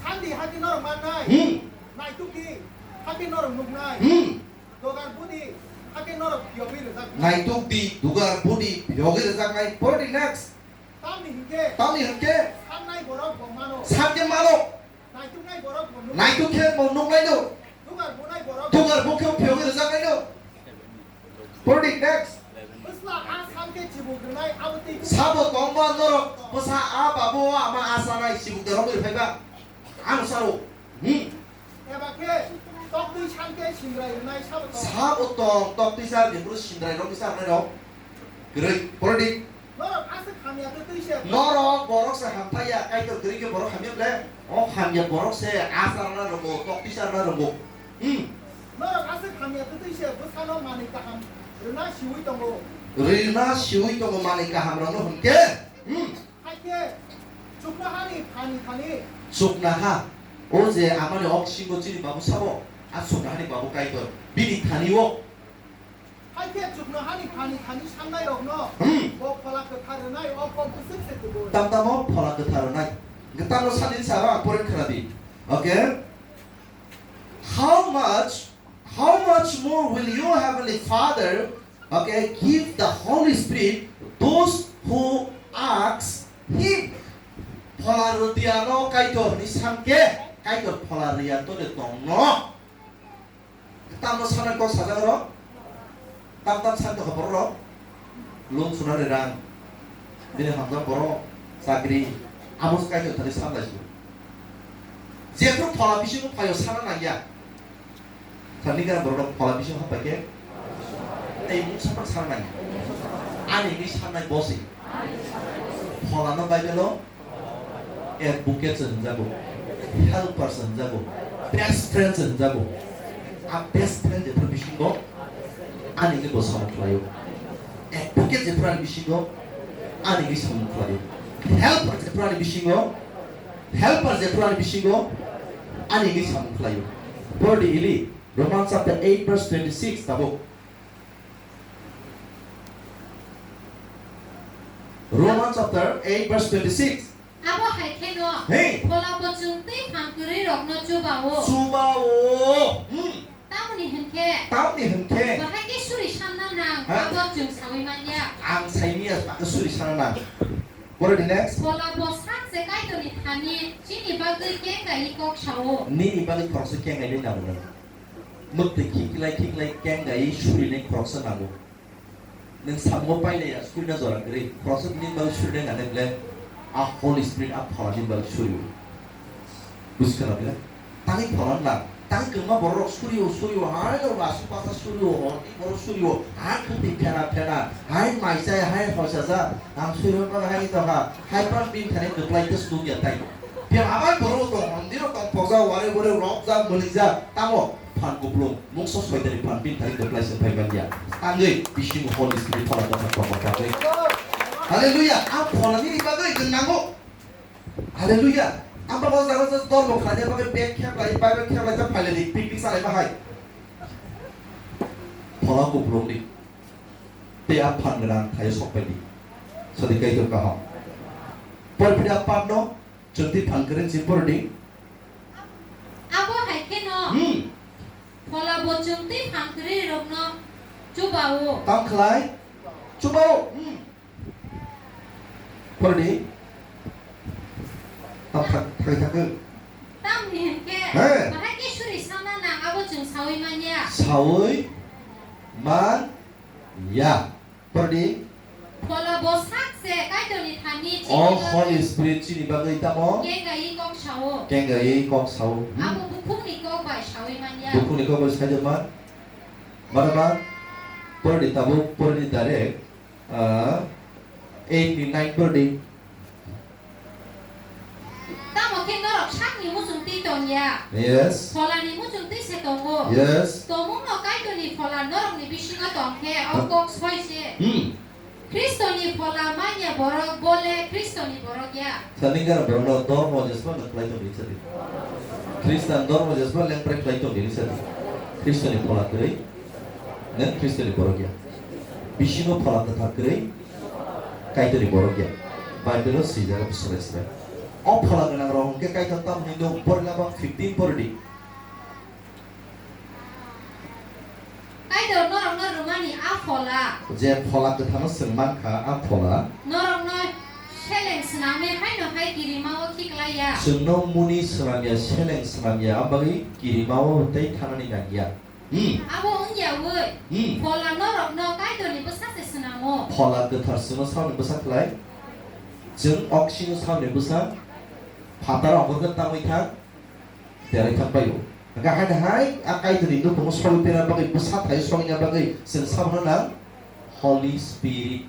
Sandi hakhe norok mannai. Hmm. Naitukdi hakhe norok nuknai. Hmm. Dogar budi hakhe norok phiyogwi rwjaknai. Naitukdi, dogar budi phiyogwi rwjaknai. Pori next. Tamni hinkhe. Tamni hinkhe. Sannai borok bo mano. Sankhe mano. Naituknai borok bo nuk. Naituk khe bo nuknai no. Dogar bunai borok. Dogar bukhe phiyogwi rwjaknai no. Pori next. Bwsla a sankhe chibuk rwnai abo twi. Sabo tongma norok bwsa a babo ama a sanai chibuk da romwi phaiba. Ang saro. Hmm. Eba khe toktwi sankhe sindrai rwnai sabo tong. Sabo tong, toktwi sar ni bwrwi sindrai romwi sar nai rok. Kwrwi, pori di. Norok aswk hamya twi twi se. Norok borok se hamthai ya, kaitor kwrwi khe borok hamya ble. O hamya borok se a charna rwgo, tokti charna rwgo. Hmm. Norok aswk hamya twi twi se bwsano manwi kaham rwna siwi tongo. Rwna siwi tongo manwi kaham rokno hwnkhe. Hmm. Haikhe chuknohani thani thani. Chuknoha. O je amani ok singo chini babu sabo, a chuknohani babu kaitor. Bini thani o. Hai khe chuknohani thani thani sannairokno Hmm. bo Phola Kwthar rwnai o kok bwswk se kubui. Tam tamo Phola Kwthar rwnai. Hwnkhe tamo sadi sabo ang pore khna di. Okay? How much, how much more will your Heavenly Father, okay, give the Holy Spirit those who ask Him? Phola rwdiya no Kaitor ni sankhe, Kaitor phola rwya to de tong no. Tamo sana kok sajak oro? Tam tam san tongkha borok rok. Loan sunani rang. Bini hamjak borok, chakri. Amo se kaitor thani san lai su. Jephru phola bisingo phaio sana nangya. Thani gara borok rok phola bisingo hapai khe. Tei mung sapan sana nangya. Ani ni sanai bosi. Phola no Bible o Advocate se hwnjago, helper se hwnjago, best friend se hwnjago. A best friend jephru bisingo ani hwnwi bo samung khlaio. Advocate jephru ani bisingo ani hwnwi samung khlaio. Helper jephru ani bisingo, helper jephru ani bisingo ani hwnwi samung khlaio. Bordi ili Romans chapter eight verse twenty-six tabuk. Romans chapter eight verse twenty-six. Abo hai kheno, Hey. Phola bo chwng twi phan kwrwi rokno chuba-o. Chuba-o. Hmm. Tamoni hwn khe, Tamoni hwn khe. Bahai khe suri sanna nang, Ha? Abo chwng saui man ya. Ang saimanya, ang suri sanna nang. What are the next? Phola bo sak se Kaitorni thani chini bagwi kengaiwi kok sao. Nini bagwi khoroksa kengaiwi nango nang. Mwktwi khiklai khiklai kengaiwi surinai khoroksa nango. Nwng samungo pailaiya, surina jora kwrwi. Khoroksa nini bagwi surina nang le, a Holy Spirit a Phola nini bagwi suri. Buji khna bile? Tangwi Phola nang. Tang kwma borok surio, surio, hai lo lasu pasa surio, hor ni borok surio, hai khwtwi phena phena, hai mai chai, hai hoisa ja, ang surio ba hai to ha, hai pran bin thani kwplai tei suk ya tai. Phiya abai borok tong, hondiro tong pokjak, wari wari rok jak, bwlwi jak, tamo phan kuplung, mungso soitani phan bin thani kwplai se phai man ya. Tangwi bising Holy Spirit phala tong tong tong tong. Hallelujah, ang phala nini bagwi nwng nango. Hallelujah. Ang ba o jaga se dol bo khlai, ba bag khep lai, Bible khep lai, ta phai lai di, picnic salai ba hai. Phola kuplung di. Tei a phan gwnang thai sok pai di. Sadi Kaitor kaham. Por phidi a phan no, chwng twi phan kwrwi si por di. Abo hai khe no. Hmm. Phola bo chwng twi phan kwrwi rok no chubao. Tam khlai? Chubao. Hmm. Pordi. Tam thak-, thak-, thak-, thak. Tamni hwnkhe, he, bahai khe suri sana nang abo chwng saui man ya. Saui man ya. Pordi. Phola bo sak se Kaitorni thani. O chini bagwi Holy Spirit chini bagwi tamo? Kengai kok sao. Kengai kok sao. Hmm. Abo bukhukni kok bai saui man ya. Bukhukni kok bai sai man. Mano man? Pordi tabuk, pordi direct. Ah, eight ni nine por di. Tamo khe norok sakni muchung twi tong ya. Yes. Pholani muchung twi se tongo. Yes. Tongmungno Kaitorni phola norokni bisingo tong khe, o kok soi se. Hmm. Khristoni phola man ya borok, bo le Khristoni borok ya. Sani gara borokno dormo jesma nang khlai tong di sadi. Khristan dormo jesma lengprai khlai tong di sadi. Khristoni phola kwrwi, nang Khristoni borok ya. Bisingo phola kwthar kwrwi, Kaitorni borok ya. Bible-o swijak, srai srai. O phola gwnang rok hwnkhe Kaitor tamni nuk, Borila bang fifteen por di. Kaitor norokno rwmani a phola. Je phola kwthano chwng mankha, a phola. Norokno seleng swnamwi haino hai kirimao khiklai ya. Chwngno muni swnam ya, seleng swnam ya, abagwi kirimao tei thanani nang ya. Hmm. Abo wngya wi, hmm, phola norokno Kaitorni bwsa se swnamo. Phola kwthar chwngno salni bwsa khlai. Chwng oksino salni bwsa. Phatar ongkhorkhe tamwi thang. Derai thang bai o. Hwnkhe hai hai a Kaitorni nukhungo sogwi phaina bagwi, bwsa thai sogwina bagwi chwng sabono nang Holy Spirit,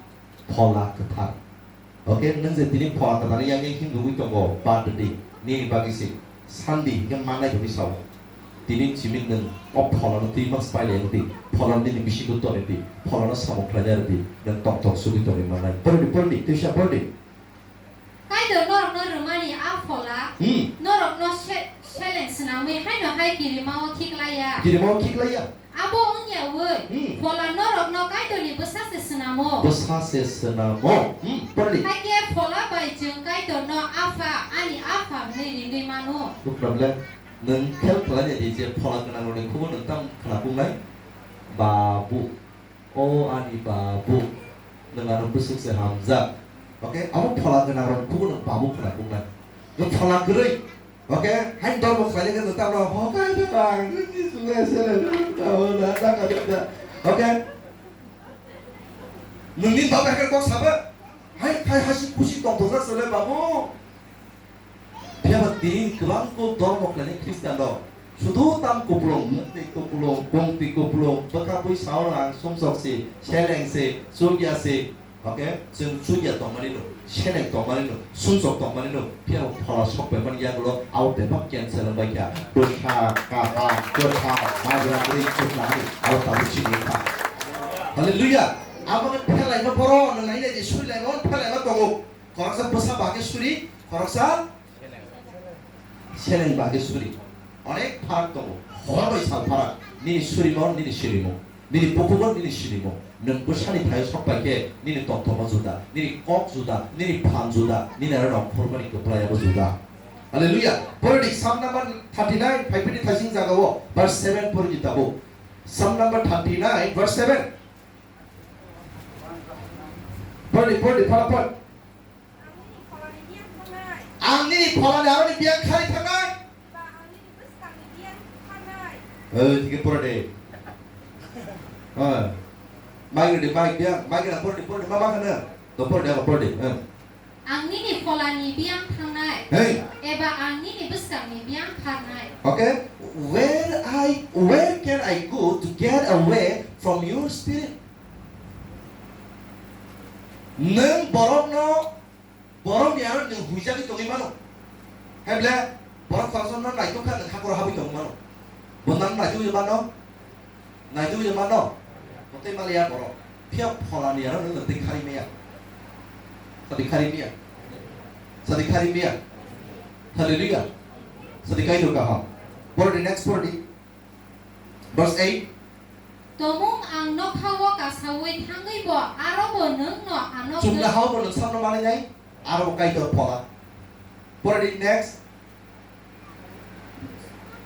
phola kwthar. Okay, nwng je tini phola kwthar yang yang himrwgwi tongo, birthday, nini bagwi se Sunday hwnkhe manai hwnwi sao. Tini simi nwng o pholano twi mas pailai hwdi, pholano nini bisingo toni di, pholano samung khlaina rwdi, nwng tong tong sugwi tongwi mannai. Pordi, pordi, twisa pordi. Kaitor norokno rwmani a phola, hmm, norokno se-, seleng swnamwi haino hai kirimao khiklai ya. Kirimao khiklai ya. Abo wngya wi, hmm, phola norokno Kaitorni bwsa se swnamo. Bwsa se swnamo. Hmm, pordi. Hakhe phola bai chwng Kaitorno Apha, ani Apha hwnwi ringwi mano. No problem. Nwng khel khlai di je phola gwnangrokni khubo nwng tamo khna kungnai? Babu. O ani babu, nwng ano bwswk se hamjak. Okay, abo phola gwnangrok bubo nwng babu khwna kungnai. Nwng phola kwrwi. Okay, hain dormo khlainai khe nwng tamo, "Hokai da, ang nini sungaiseleng tamo na, da ka da." Okay? Nwngni babu hai khe kok sabo? Hai, hai hasi khusi tongthokjak se le babu. Phiya ba tini kwbangkuk dormo khlainai Khristian rok. Sudu tam kupulung, mukti kupulung, kungti kupulung, bwkha bui sao rang sumsok si, seleng si, chukya si, okay? Chwng chukya tongmani no, seleng tongmani no, sumsok tongmani no, phiya bo phola sok paimani yagulo abo bebak cancel wngbai kha. Bwkha, kaham, kwthar, majra, kwrwi, chuknani, abo tabuk chini kha. Hallelujah! Abo no phelaima borok no nainai di, surilaima, phelaima tongo. Khoroksa bwsa bahai khe suri, khoroksa seleng bahai khe suri. Onek pharak tongo. Hor bai sal pharak. Nini surimo, nini sirimo. Nini bukugo, nini sinimo. Nwng bwsani phaio sok pai khe nini tongthokma juda, nini kok juda, nini phan juda, nini aro nongkhormani kwplai abo juda. Hallelujah. Pore di Psalm number thirty-nine, phai phini thaising jagao, verse seven pore di tabuk. Psalm number thirty-nine, verse seven. Pore di, pore di, pharak phar. Ang nini pholani aroni biyang khari thangnai. Oi, thik khe pore de. Ha. Mic rwdi, mic biyang, mic rwna pore de, pore de, ma ma khana. To pore de, pore de. Ha. Ang nini pholani biyang thangnai. Hey. Eba ang nini bwskangni biyang kharnai. Okay? Where Where can I go to get away from your spirit? Nwng borokno, borokni aro nwng huijagwi tongwi mano. Haible borok khoroksa no naitok kha, nwng hakoro habwi tongwi mano. Bo nang naitok mano? Naitok mano? Bo tei maliya borok. Phiya pholani aro nwng tei khari maya. Sadi khari maya. Sadi khari maya. Hallelujah. Sadi Kaitor kaham. Borok di next, borok di. Verse eight. Tomung ang nokha-o kasaui thangwi bo aro bo nwng no ano Chukna hao bo nwng samno manwi nai, aro bo Kaitor phola. Pore di next.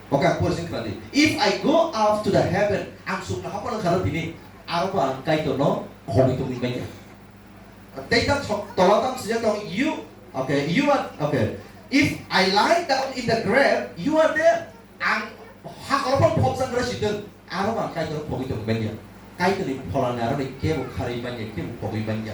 Okay, ang pore sing khna di. If I go up to the heaven, ang chukna hao bo nwng kharo tini, aro bo ang Kaitor no khogwi tongwi manya. Tei tam sok tola tam sijak tong you, okay, you are, okay. If I lie down in the grave, you are there. Ang hakoro phano phobjak gra sidwng, aro ang Kaitor phogwi tong manya. Kaitorni pholani aro ni kebo kharwi manya, kebo phogwi manya.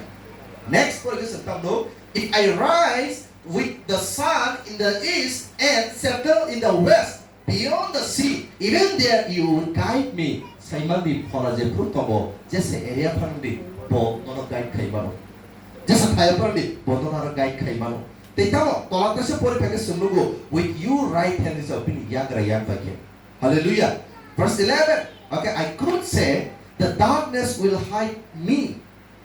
Next point is tam do, if I rise with the sun in the east and settle in the west, beyond the sea, even there you will guide me. Saimandi phola je phuru tongo, jesa area pharangdi, bo nono guide khai mano. Jesa thaya pharangdi, bo nono aro guide khai mano. Tei tamo, tola kaisa pori phai khe swng nugo, with you right hand is bini yagra yak bai khe. Hallelujah. Verse eleven. Okay, I could say, the darkness will hide me.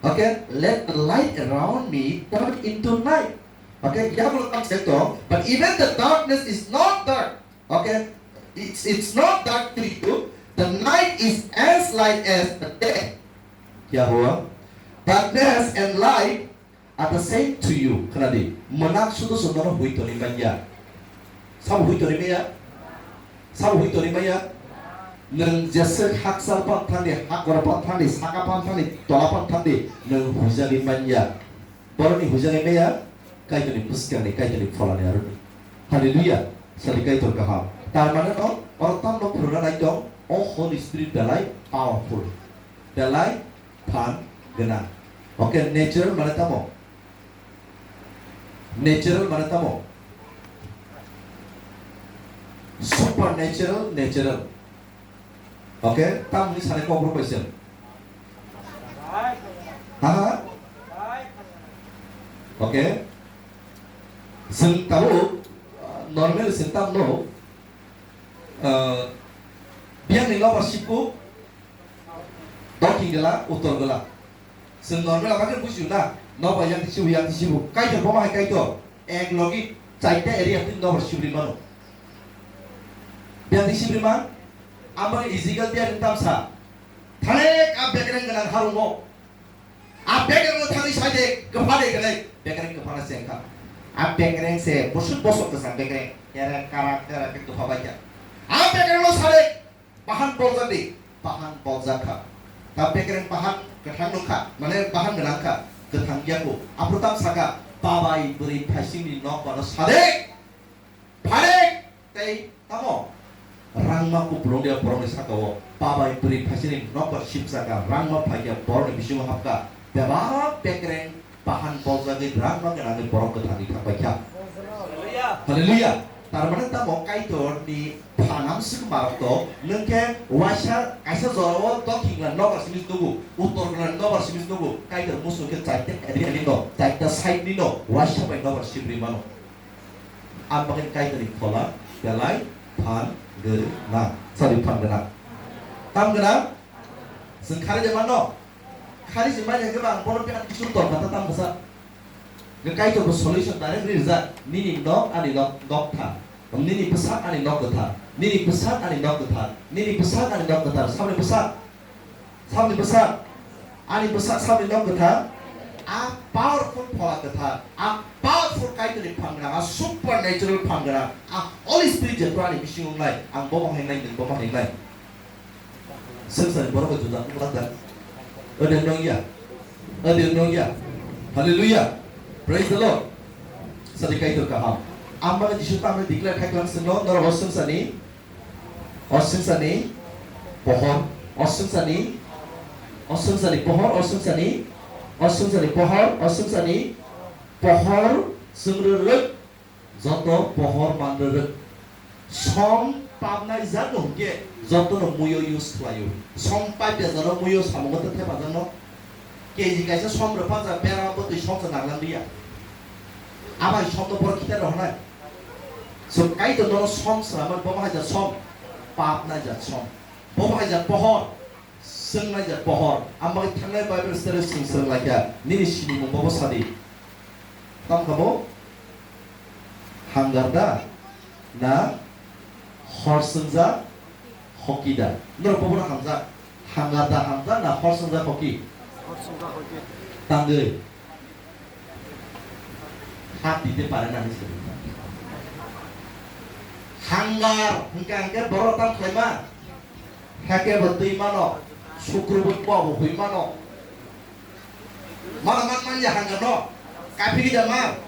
Okay, let the light around me turn into night. Okay, yagulo tam sekto, but even the darkness is not dark. Okay, it's, it's not dark to you. The night is as light as the day. Kya hua? Darkness and light are the same to you. Khna di, mwnang sudo sudo no hui toni manya. Sabo hui toni maya? Sabo hui toni maya? Nwng jeswk hakchal pan thangdi, hakora pan thangdi, saka pan thangdi, tola pan thangdi, nwng huijagwi manya. Borokni huijagwi maya? Kaitorni bwskangni, Kaitorni pholani aroni. Hallelujah. Sadi Kaitor kaham. Tar mane no, oro tamno phuruna nai tong, o Holy Spirit belai powerful. Belai phan gwnang. Okay, natural mane tamo? Natural mane tamo? Supernatural, natural. Okay, tam ni sani kok rok bai sen. Ha ha. Okay. Sen tabo, uh, normal sen tam no. Uh, biang ni lobar siku. Dokhin gela, uttor gela. Chwng normal abakhe bujiyo na, nobar yang tisibo, yang tisibo. Kaitor bomo hai Kaitor. Ek logi chaita area twi nobar sibri mano. Yang twi sibri man? Amoni illegal tiar tamsa. Thale a bekreng gwnang harungo. A bekreng no thangwi saide, kwphade gwnai. Bekreng kwphana se wngkha. A bekreng se bosok bosok kwsa bekreng. Kera kara kera khe kwpha baikha. A bekreng no sade. Bahan boljak di, bahan boljak kha. Ta bekreng bahan kwthang nukha, mane bahan gwnang kha, kwthang ya kho. Aphuru tam saka, babai bwrwi phaisingni nok bano sadek, pharek, tei tamo? Rangma kupulung dia borokni saka o, babai bwrwi phaisingni nok ba sip saka, rangma phaikya borokni bisingo hapkha. Bebak bekreng bahan boljagwi rangma gwnangwi borok kwthangwi thangbaikha. Hallelujah. Hallelujah. Tar mane tamo Kaitorni phanam swk marok to, nwng khe waisa kaisa jorao dokhingla nobar simi nugo, uttorla nobar simi nugo, Kaitor musu khe chaita area ni no, chaita side ni no, waisa bai nobar sibri mano. Ang bagwi Kaitorni phola belai phan gwnang. Sadi phan gwnang. Tam gwnang? Chwng khari de mano? Khari se manya khe ba ang bono birat kisu tor kha ta tam bwsa. Nang Kaitor bo solution direct ri rijak. Nini nok ani nok, nok tha. Nini bwsak ani nok kwthar. Nini bwsak ani nok kwthar. Nini bwsak ani nok kwthar. Saboni bwsak. Saboni bwsak. Ani bwsak saboni nok kwthar. A powerful phola kwthar. A powerful Kaitorni phan gwnang. A supernatural phan gwnang. A Holy Spirit je ani bisingo wngnai. Ang bomo hai nai, nwng bomo hai nai. Swngcharni borok bai juda wng lakha. Ode wng ya. Ode wng ya. Hallelujah. Praise the Lord. Sadi Kaitor kaham. Ang bagwi Jisu tamni declare khai klang swngno, norok o swngcharni, o swngcharni pohor, o swngcharni, o swngcharni pohor, o swngcharni, o swngcharni pohor, o swngcharni pohor, swngri rwk. Joto pohor manrwrwk. Som Pap naijak no hwnkhe jotono muiyo use khlaio. Som paipya jano muiyo samungo tei thepajakno. K G kaisa som rwpajak berama bwtwi som se nanglang liya. Abai som no borok khitar rohornai. So Kaitor nono som swnamani, bomo haijak som, pap naijak som. Bomo haijak pohor, swng naijak pohor. Ang bagwi thangnai Bible story swng swrwng laikha. Nini sinimung bobo sadi. Tamo kha bo? Hangar da? Na hor swngjak hoki da? Norok pobono hamjak. Hangar da hamjak na hor swngjak hoki? Tangwi. Hat dite pare na hinwi sadi. Hangar hwnkha hwnkhe borok tang khlaima. Hake bo twi mano. Sukru bo kua bo hui mano. Mano man man ya hanga no. Kaphiri da man.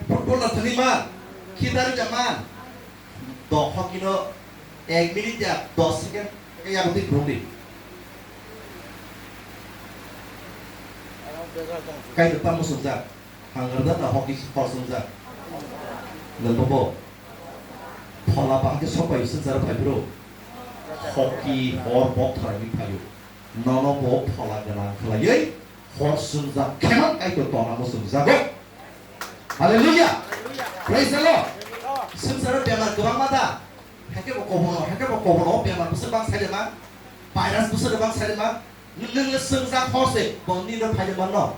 Football no thani man. Khidari da man. Do hockey no ek minute ya dos second ke ya bwtwi phurung di. Kaitor tamo swngjak. Hangar da na hockey hor swngjak. Nwng bo bo. Phola bahai khe sok pai swngjak phai bro. Hockey hor bok thorani phaio. Nono bo phola gwnang khlaiwi hor swngjak khe man Kaitor tongna muchungjago. Hallelujah! Praise the Lord! Swngcharo bemar kwbangma da? Hakhe bo kobono, hakhe bo kobono bemar bwswk bang sai de ma? Virus bwswk bang sai de ma? Nwng le swngjak hor se, bo nini no phai de man no?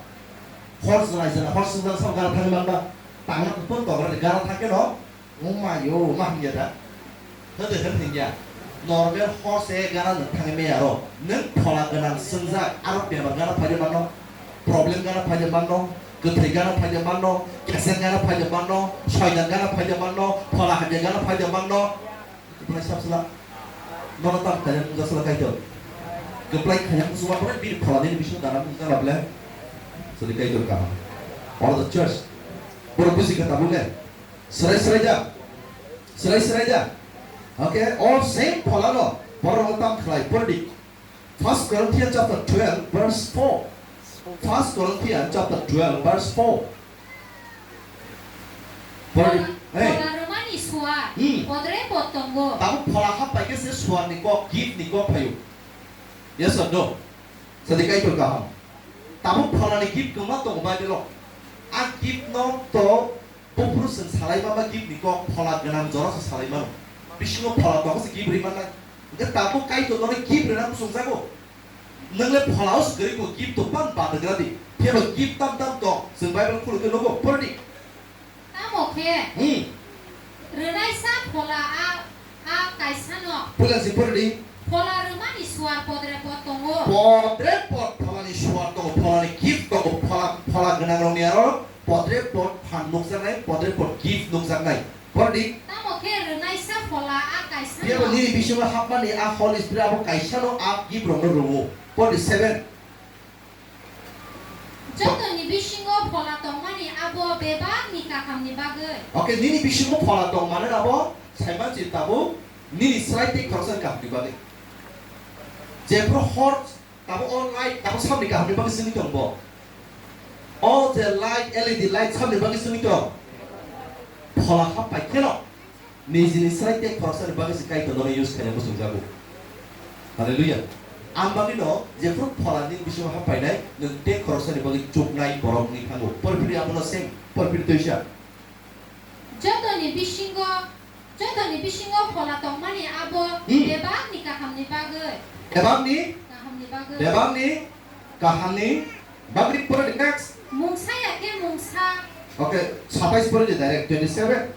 Hor jwrai jwrai, hor swngjak sam gara thangwi man ba? Tangma kutung togra de gara thang khe no? Wngma yo, ma hwnya da? Hwdwi hwn hwnya. Normal hor se gana nwng thangwi maya aro. Nwng phola gwnang swngjak, aro bemar gana phaide manno, problem gana phaide manno, kwthwi gana phaide manno, keseng gana phaide manno, soitan gana phaide manno, phola hamya gana phaide manno. Kwplai sap sla. Nono tam khaina mungsa sla Kaitor. Kwplai khaina mungsa sla bini phola nini bisingo dana mungsa sla ble. Sadi Kaitor kaham. All the church. Borok buji kha tabuk le. Srai srai da. Srai srai da. Okay, all same pholano borok tam khlai pordi. First Corinthians chapter twelve verse four. First Corinthians chapter twelve verse four. Pordi. Phola, hey. Phola rwmani suar, hmm, podre pod tongo. Tabuk phola hap pai khe se suar ni kok, gift ni kok phaio. Yes or no? Sadi Kaitor kaham. Tabuk phola ni gift kwma tongo Bible o. A gift no to Buphuru chwng salaima ba gift ni kok phola gwnang jora se salai mano. Bisingo phola tongo se gift rwi mannai. Hwnkhe tabuk Kaitor nono gift rwna muchungjago. Nwng le phola o se kwrwi bo gift tong bang badagra di. Phiya ba gift tam tam tong. Chwng Bible khulukhe nugo, pordi. Tamo khe, hmm, rwnaisa phola a A kaisano. Puila si pordi. Phola rwmani suar podre pod tongo. Podre pod pholani suar tongo, pholani gift tongo, phola, phola gwnang rokni aro podre pod phan nukjaknai, podre pod gift nukjaknai. Pordi. Tamo khe rwnaisa phola a kaisano. Phiya bo nini bisingo hapmani a Holy Spirit abo kaisano a gift rokno rwo. Pordi seven. Jotoni bisingo phola tongmani abo bebakni kahamni bagwi. Okay, nini bisingo phola tongmani abo saimansi tabuk nini srai tei khoroksa kahamni bagwi. Jephru hor tabuk o light tabuk samni kahamni bagwi simi tong bo. O je light, L E D light samni bagwi simi tong. Phola hap pai kheno. Nijini srai tei khoroksani bagwi se Kaitor nono use khaina muchungjago. Hallelujah. Ang bagwino jephru pholani bisingo hap painai, nwng tei khoroksani bagwi chuknai borok wngwi thango. Porphiri abono seng, porphiri toisa. Jotoni bisingo, jotoni bisingo phola tongmani abo, hmm, bebakni kahamni bagwi. Bebakni? Kahamni bagwi. Bebakni kahamni bagwi. Porphiri next. Mungsa ya khe mungsa. Okay, satais porphiri direct, twenty seven.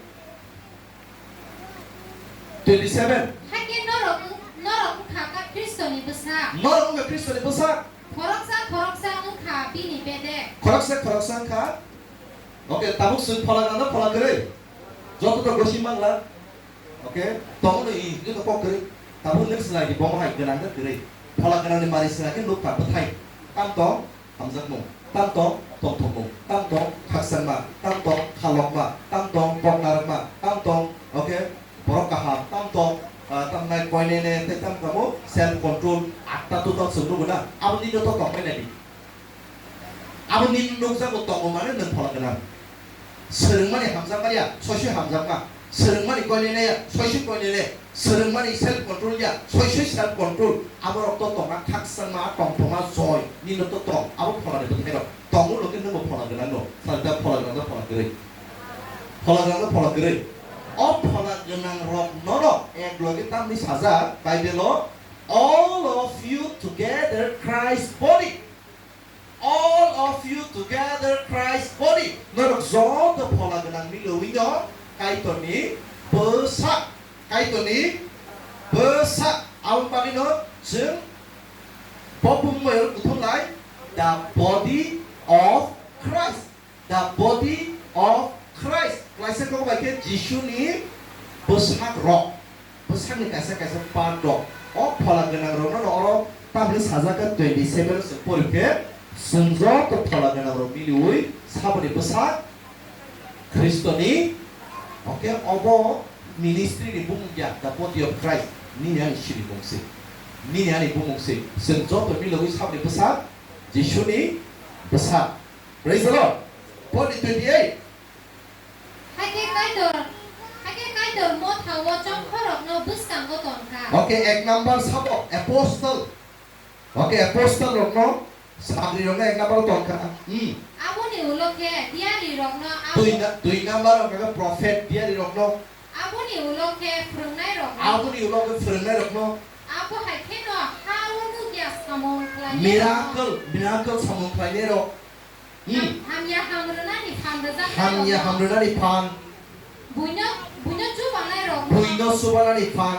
Twenty seven. Hakhe norok, norok wngkha kha Khristoni bwsa. Norok wngkha Khristoni bwsa. Khoroksa, khoroksa wngkha bini bedek. Khoroksa, khoroksa wngkha. Okay, tabuk chwng phola gwnang na phola kwrwi? Joto to gosi mangla. Okay, tongo no i, i to kok kwrwi. Tabuk nwk swlai di, bomo hai gwnang na kwrwi. Phola gwnang ni mari swlai khe nuk ta bwthai. Tam tong? Hamjakmung, tam tong tongthokmung, tam tong khakchangma, tam tong khalokma, tam tong kok narwkma, tam tong, okay, borok kaham, tam tong, ah, tam nai koinene, tei tam tamo self control, atta total chwng nugo na, abo nini to tongmani nai di. Abo nini nukjago tongo mane nwng phola gwnang. Swrwngmani hamjakma ya, soiso hamjakma. Swrwngmani koinene ya, soiso koinene. Swrwngmani self control ya, soi soi self control. Aborok to tongma khakchangma, tongthoma, joy, nino to tong. Abo pholani bwthairok. Tongo loke nwngbo phola gwnang no. Sal da phola gwnang da phola kwrwi. Phola gwnang da phola kwrwi. O phola gwnang rok norok ek loge tamni sajak Bible o, "All of you together Christ body." All of you together Christ body. Norok joto phola gwnang milwi no Kaitorni bwsak. Kaitorni bwsak. Aboni bagwi no chwng bo bumung bai kuthum lai, the body of Christ. The body of Christ. Klaisa kok bai khe Jisuni bwsak rok. Bwsakni kaisa kaisa part rok. O phola gwnang rokno no oro tamni sajak khe twenty seven se pori khe chwng joto phola gwnang rok miliwi saboni bwsak Khristoni. Oke, obo ministry ni bumung ya, the body of Christ. Nini ani siri bumung se. Nini ani bumung se. Chwng joto miliwi saboni bwsak Jisuni bwsak. Praise the Lord. Pori twenty eight. Hakhe Kaitor, hakhe Kaitor mothao chongkhorokno bwskango tonkha. Okay, ek number sabo apostle. Okay, apostle rokno, sagri rokno ek number tonkha. Hmm. Aboni ulo khe diari rokno abo- Dui na-, dui number rokno prophet diari rokno. Aboni ulo khe phwrwngnai rokno. Aboni ulo khe phwrwngnai rokno. Abo hai kheno ha o nukya samung khlainai rokno. Miracle, miracle samung khlainai rok. Hmm. Ham-, hamya hamrwnani phan rwjaknai rokno. Hamya hamrwnani phan. Buino, buino chubanai rokno. Buino chubanani phan.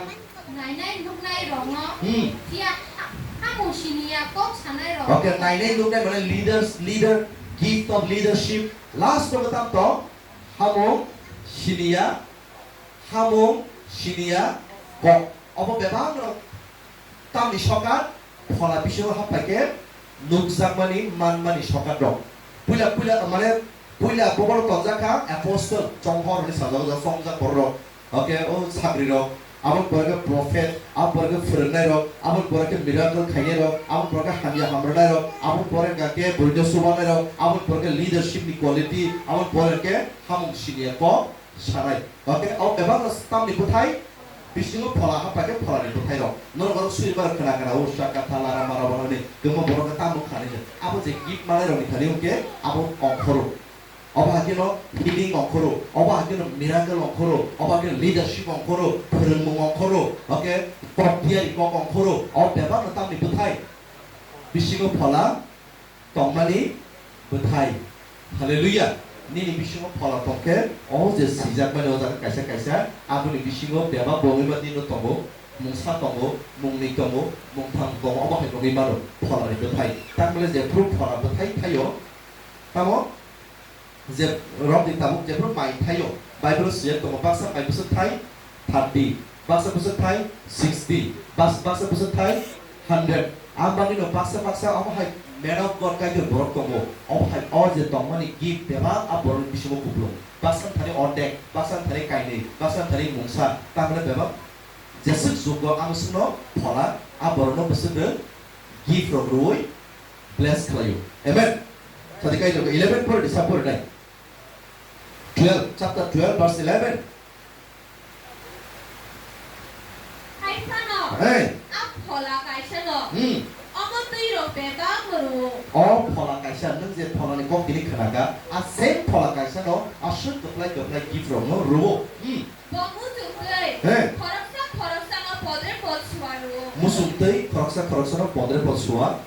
Nainai nuknai rokno. Hmm. Phiya ha-, hamung siniya kok sanai rokno. Okay, nainai nuknai mane leaders, leader, gift of leadership. Last o tam to hamung siniya, hamung siniya kok. Obo bebak rok tamni sokat phola bisingo happai khe nukjakmani manmani sokat rok. Puila, puila, mane, puila bobo tongjak kha apostle, chonghor hwnwi sajak, chongjak borok rok. Okay, o sagri rok, aboni pore khe prophet, aboni pore khe phwrwngnai rok, aboni pore khe miracle khainai rok, aboni pore khe hamya hamrwnai rok, aboni pore khe buino chubanai rok, aboni pore khe leadership ni quality, aboni pore khe hamung siniya kok sanai. Okay, o bebak no tamni bwthai bisingo phola happai khe pholani bwthai rok. Norok oro suri bar khna khna o sakha thala rama rama hwnwi kwma borok khe tamo khnani se. Abo je gift manai rokni thani hwnkhe abo ongkhoro. Obo hai kheno healing ongkhoro, obo hai kheno miracle ongkhoro, obo hai kheno leadership ongkhoro, phwrwngmung ongkhoro, okay, kok tiyari kok ongkhoro. O bebak no tamni bwthai bisingo phola tongmani bwthai. Hallelujah. Nini bisingo phola tongkhe, o je sijakmani o jaga kaisa kaisa, aboni bisingo bebak bongwi ba nino tongo, mungsa tongo, mungni tongo, mungtham tongo, obo hai bongwi mano pholani bwthai. Tamole jephru phola bwthai thaio, tamo je romni tabuk jephru mai thaio, Bible siyang tongo, baksa mai bwswk thai, thirty, baksa bwswk thai sixty, bas-, baksa bwswk thai hundred. Ang bagwi no baksa baksa omo hai man of God kaitor borok tongo. Omo hai o je tongmani gift bebak a borokni bisingo kupulung. Baksa thani ordek, baksa thani kainwi, baksa thani mungsa, tamle bebak jeswk jukgo amswkno phola a borokno bwswk gift rok rwui bless khlaio. Amen. Sadi kaitor eleven pore di, sa pore nai. Twelve, chapter twelve, verse eleven. Hai phano, hey. A phola kaisa no. Hmm. Omo twi rok bebak no rwo. O phola kaisa, nwng je pholani kok tini khwnaka, a same phola kaisa no, a swk kwplai kwplai gift rok no rwo. Hmm. Bo muchung twi, hey. Khoroksa khoroksa no podre pod sua rwo. Muchung twi khoroksa khoroksa no podre pod sua,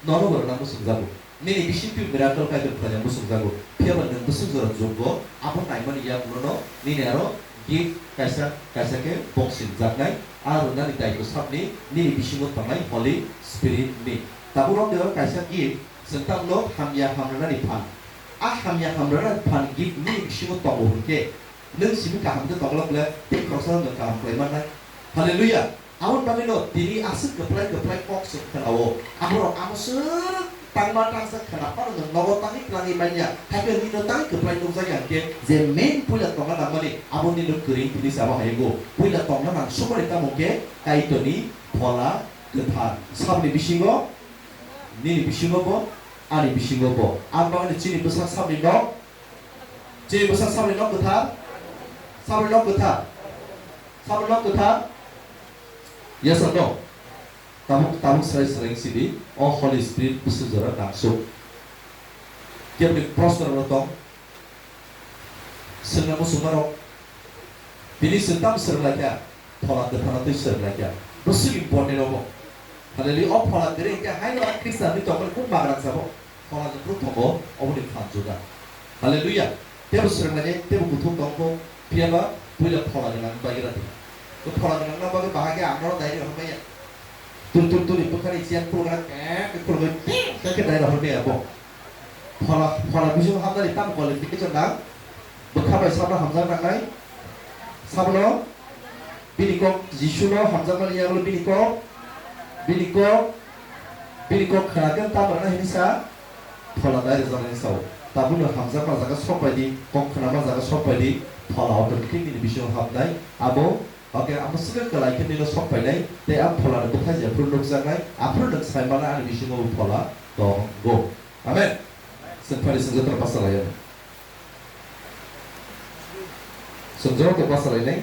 nono bo rwna muchung jago. Nini bisingtwi miracle kaitor khlaina muchungjago, phiya ba nwng bwswk jora jukgo, abo naimani yakungno nini aro gift kaisa kaisa khe boksinjaknai, a rwnani daitw sabni nini bisingo tongnai Holy Spirit ni. Tabuk romni oro kaisa gift, chwng tamno hamya hamrwnani phan. A hamya hamrwnani phan gift nini bisingo tongo hwnkhe, nwng simi kaham khe tongla ble tei khoroksa nwng kaham khlai mannai. Hallelujah! Aboni bagwino tini aswk kwplai kwplai kok se khwnao. Aborok amo swk tangma tangsa khwna phano nwng nogo tangwi twlangwi manya. Hakhe nino tangwi kwplai nukjakya hwnkhe je main puila tongna nangmani abo nino kwrwi tini sabo hayogo. Puila tongna nang sumani tamo hwnkhe Kaitorni phola kwthar. Saboni bisingo nini bisingo bo, ani bisingo bo. Ang bagwino chini bwsak saboni nok, chini bwsak saboni nok kwthar, saboni nok kwthar. Sabono kwthar? Yes or no? Tabuk, tabuk srai srai sidi, o Holy Spirit bwswk jora nangsuk. Kebni proshno rok tong, swngna muchungmarok, bini swng tamo swrwng laikha, phola kwthar no twi swrwng laikha. Bwswk important obo. Hallelujah. O phola kwrwi hinkhe haino ang Khristian ni tongmani kuk magrang sabo. Phola ni phuru tongo, oboni phan juda. Hallelujah. Tebo swrwng lainai, tebo kuthuk tongkho, phiyaba puila phola ni nang bagwi radi. To phola ni nang bagwi bahai khe ang norok dai rihor maya. Tur tur tur ni bwkhani chiyan program khe khe khulugwi ping khe khe dai rihor maya bo. Phola, phola bisingo hapnani tamo qualification nang? Bwkha bai sabno hamjak nangnai? Sabono? Bini kok Jisuno hamjakmani yagulo bini kok, bini kok, bini kok khwna khe tamo rwna hini sa? Phola dai rwjaknai sao. Tabukno hamjakma jaga sok bai di, kok khwnama jaga sok bai di, phola automatic nini bisingo hapnai. Abo, okay, amo swkang kwlai khe nino sok painai, tei a pholani bwkhai jephru nukjaknai, aphuru nwng sai mano ani bisingo bo phola tongo. Amen. Chwng phari chwng jotono basa lainai. Chwng joto basa lainai.